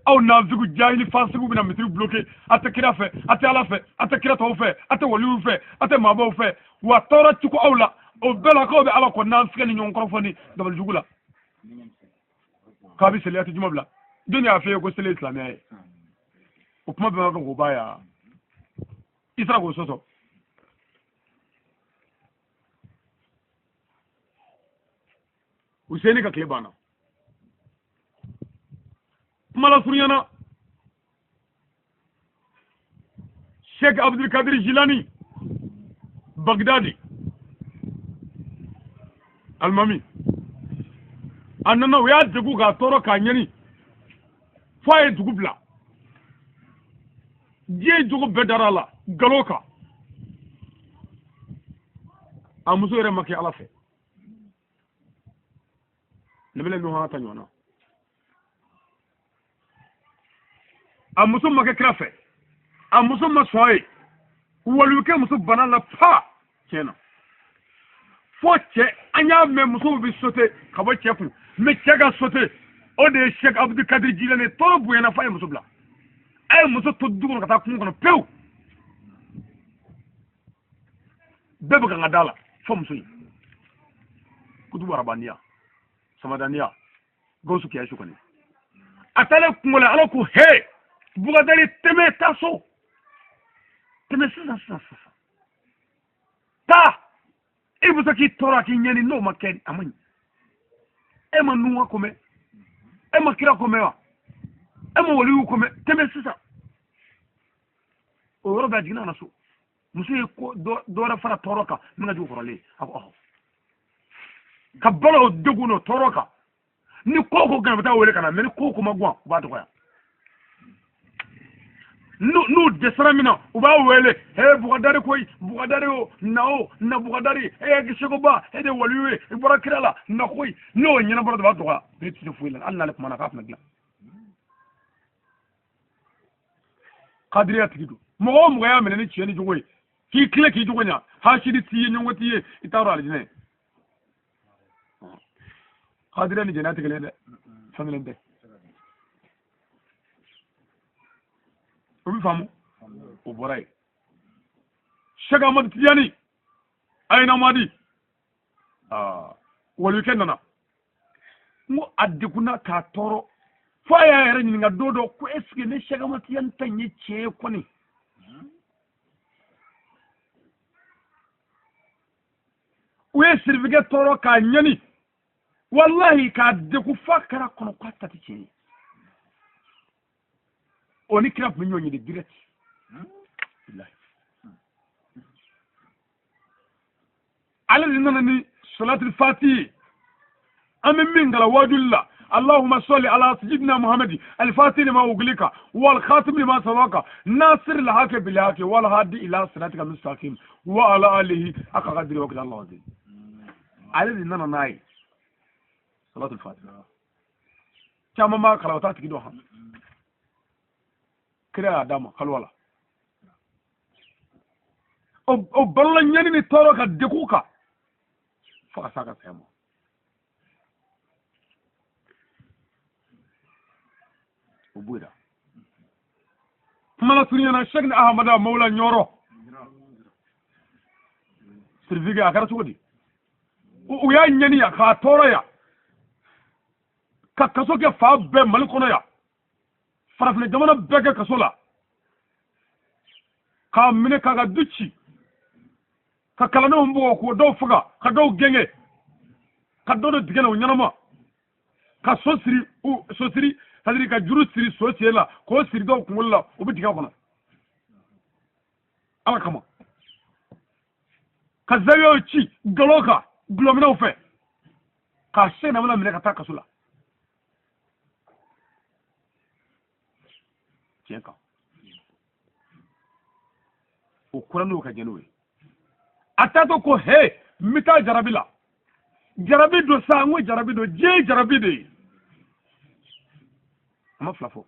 Aw nafigiw jahili fasigiw bɛna misiri bloqué, a tɛ kira fɛ, a tɛ ala fɛ, a tɛ kira tɔw fɛ, a tɛ waliw fɛ, a tɛ maabaw fɛ, wa tɔɔrɔ ti ko aw la, o bɛɛ la k'aw bɛ ala kɔ nafigiya ni ɲɔgɔn kɔrɔfɔ ni dabali jugu la. K'a bɛ seli, a tɛ juma bila. Jɔn y'a f'i ye ko seli ye silamɛya ye? O kuma bɛɛ b'a kɛ k'o ba ya. I sera k'o sɔsɔ. Useni ka tile banna. Kuma lasurunya na, Sheikh Abdul Kadir Jilani Bagdadi alimami, a nana, u y'a degun k'a tɔɔrɔ k'a ɲɛni fo a ye dugu bila. Diɲɛ jogo bɛɛ dara a la nkalon kan. A muso yɛrɛ ma kɛ ala fɛ. Ne bɛna ɲɔgɔn ta ɲɔgɔn na. A muso ma kɛ kira fɛ, a muso ma sɔn a ye. Waliyukɛ muso bana la pa tiɲɛ na. Fo cɛ, an y'a mɛn musow bɛ sote ka bɔ cɛ kun, mɛ cɛ ka sote, o de ye Sheikh Abdul Kadir Jilani. Tɔɔrɔ bonyana f'a ye muso bila. A ye muso to du kɔnɔ ka taa kungo kɔnɔ pewu. Bɛɛ bɛ kan ka da la fo muso in. Kutubu arabaniya, samadaniya, Gawusu Kiyasu kɔni. A taalen kungo la, ala ko he Bugadari tɛmɛ taa so. Tɛmɛ sisan sisan sisan. Taa. I muso k'i tɔɔrɔ k'i ɲɛni, n'o ma kɛ a ma ɲi. E ma nuwa ko mɛn, e ma kira ko mɛn wa? E ma waliw ko mɛn? Tɛmɛ sisan. O yɔrɔ bɛɛ a jiginna ka na so. Muso ye ko dɔ wɛrɛ fara tɔɔrɔ kan min ka jugu kɔrɔlen. A ko ɔhɔ. Ka balo o degun n'o tɔɔrɔ kan. Ni ko ko gan, u bɛ taa wele ka na. Mais ni ko ko ma gan, u b'a dɔgɔya. N'u dɛsɛra min na, u b'a wele: he Bugadari koyi, Bugadari o na, o na Bugadari, e y'a kɛ Seguba, e de waliyu ye, i bɔra kira la na koyi. N'o ɲɛnabɔra dɔrɔn, u b'a dɔgɔya. Ne tɛ se foyi la, hali n'ale kumana k'a tɛna dilan. Kadiriya tigi don. Mɔgɔ o mɔgɔ y'a minɛ ni tiɲɛ ni jogo ye, k'i tile k'i jogo ɲa, hasidi t'i ye, ɲɔgɔn t'i ye, i t'a dɔn alijinɛ. Kadiriya ni jɛnɛya tɛ kelen ye dɛ, fɛn kelen tɛ. O bɛ faamu, o bɔra yen. Sɛki Amadu Tijani Ayinamadi, walikɛ nana, n ko a degunna k'a tɔɔrɔ fo a y'a yɛrɛ ɲininka don dɔ ko est ce que ne Sɛki Amadu Tijani ta in ye tiɲɛ ye kɔni? U ye sirifikɛ tɔɔrɔ k'a ɲani, walahi k'a degun f'a kɛra kɔnɔ k'a ta tɛ tiɲɛ ye. O ni kira tun bɛ ɲɔgɔn ɲini direct. Ale de nana ni salatul fati ye, an bɛ min kalan wajuli la: اللهم صل على سيدنا محمد الفاتح لما أغلق والخاتم لما سبق ناصر الحق بالحق والهادي إلى صراطك المستقيم وعلى آله حق قدره وقدر الله العظيم. Ale de nana n'a ye salatul fatiha. Caman b'a kalan, o t'a tigi dɔn. Han, kira y'a d'a ma kaliwa la. O balola ɲani ni tɔɔrɔ ka degun kan fo ka s'a ka saya ma. O b'o la. Kuma la surunya na, Sɛki Ahamada Mawula Ɲɔrɔ Sirifikɛ, a kɛra cogo di? U y'a ɲani yan k'a tɔɔrɔ yan, ka kaso kɛ fan bɛɛ Mali kɔnɔ yan, farafinna jamana bɛɛ kɛ kaso la, k'a minɛ k'a ka du ci, ka kalandenw bugɔ, k'o dɔw faga, ka dɔw gɛngɛ, ka dɔw don dingɛ la o ɲɛnama, ka so siri, so siri, c'est à dire ka juru siri so sen la, k'o siri dɔw kunkolo la, u bɛ dingɛ kɔnɔ Ala kama, ka zawiyaw ci nkalon kan gulɔminɛw fɛ, k'a se na minɛ ka taa kaso la tiɲɛ kan. O kura n'o ka jɛ n'o ye, a taatɔ ko he, n bɛ taa jarabi la. Jarabi don sa, n ko jarabi don, diɲɛ ye jarabi de ye. A ma fila fɔ.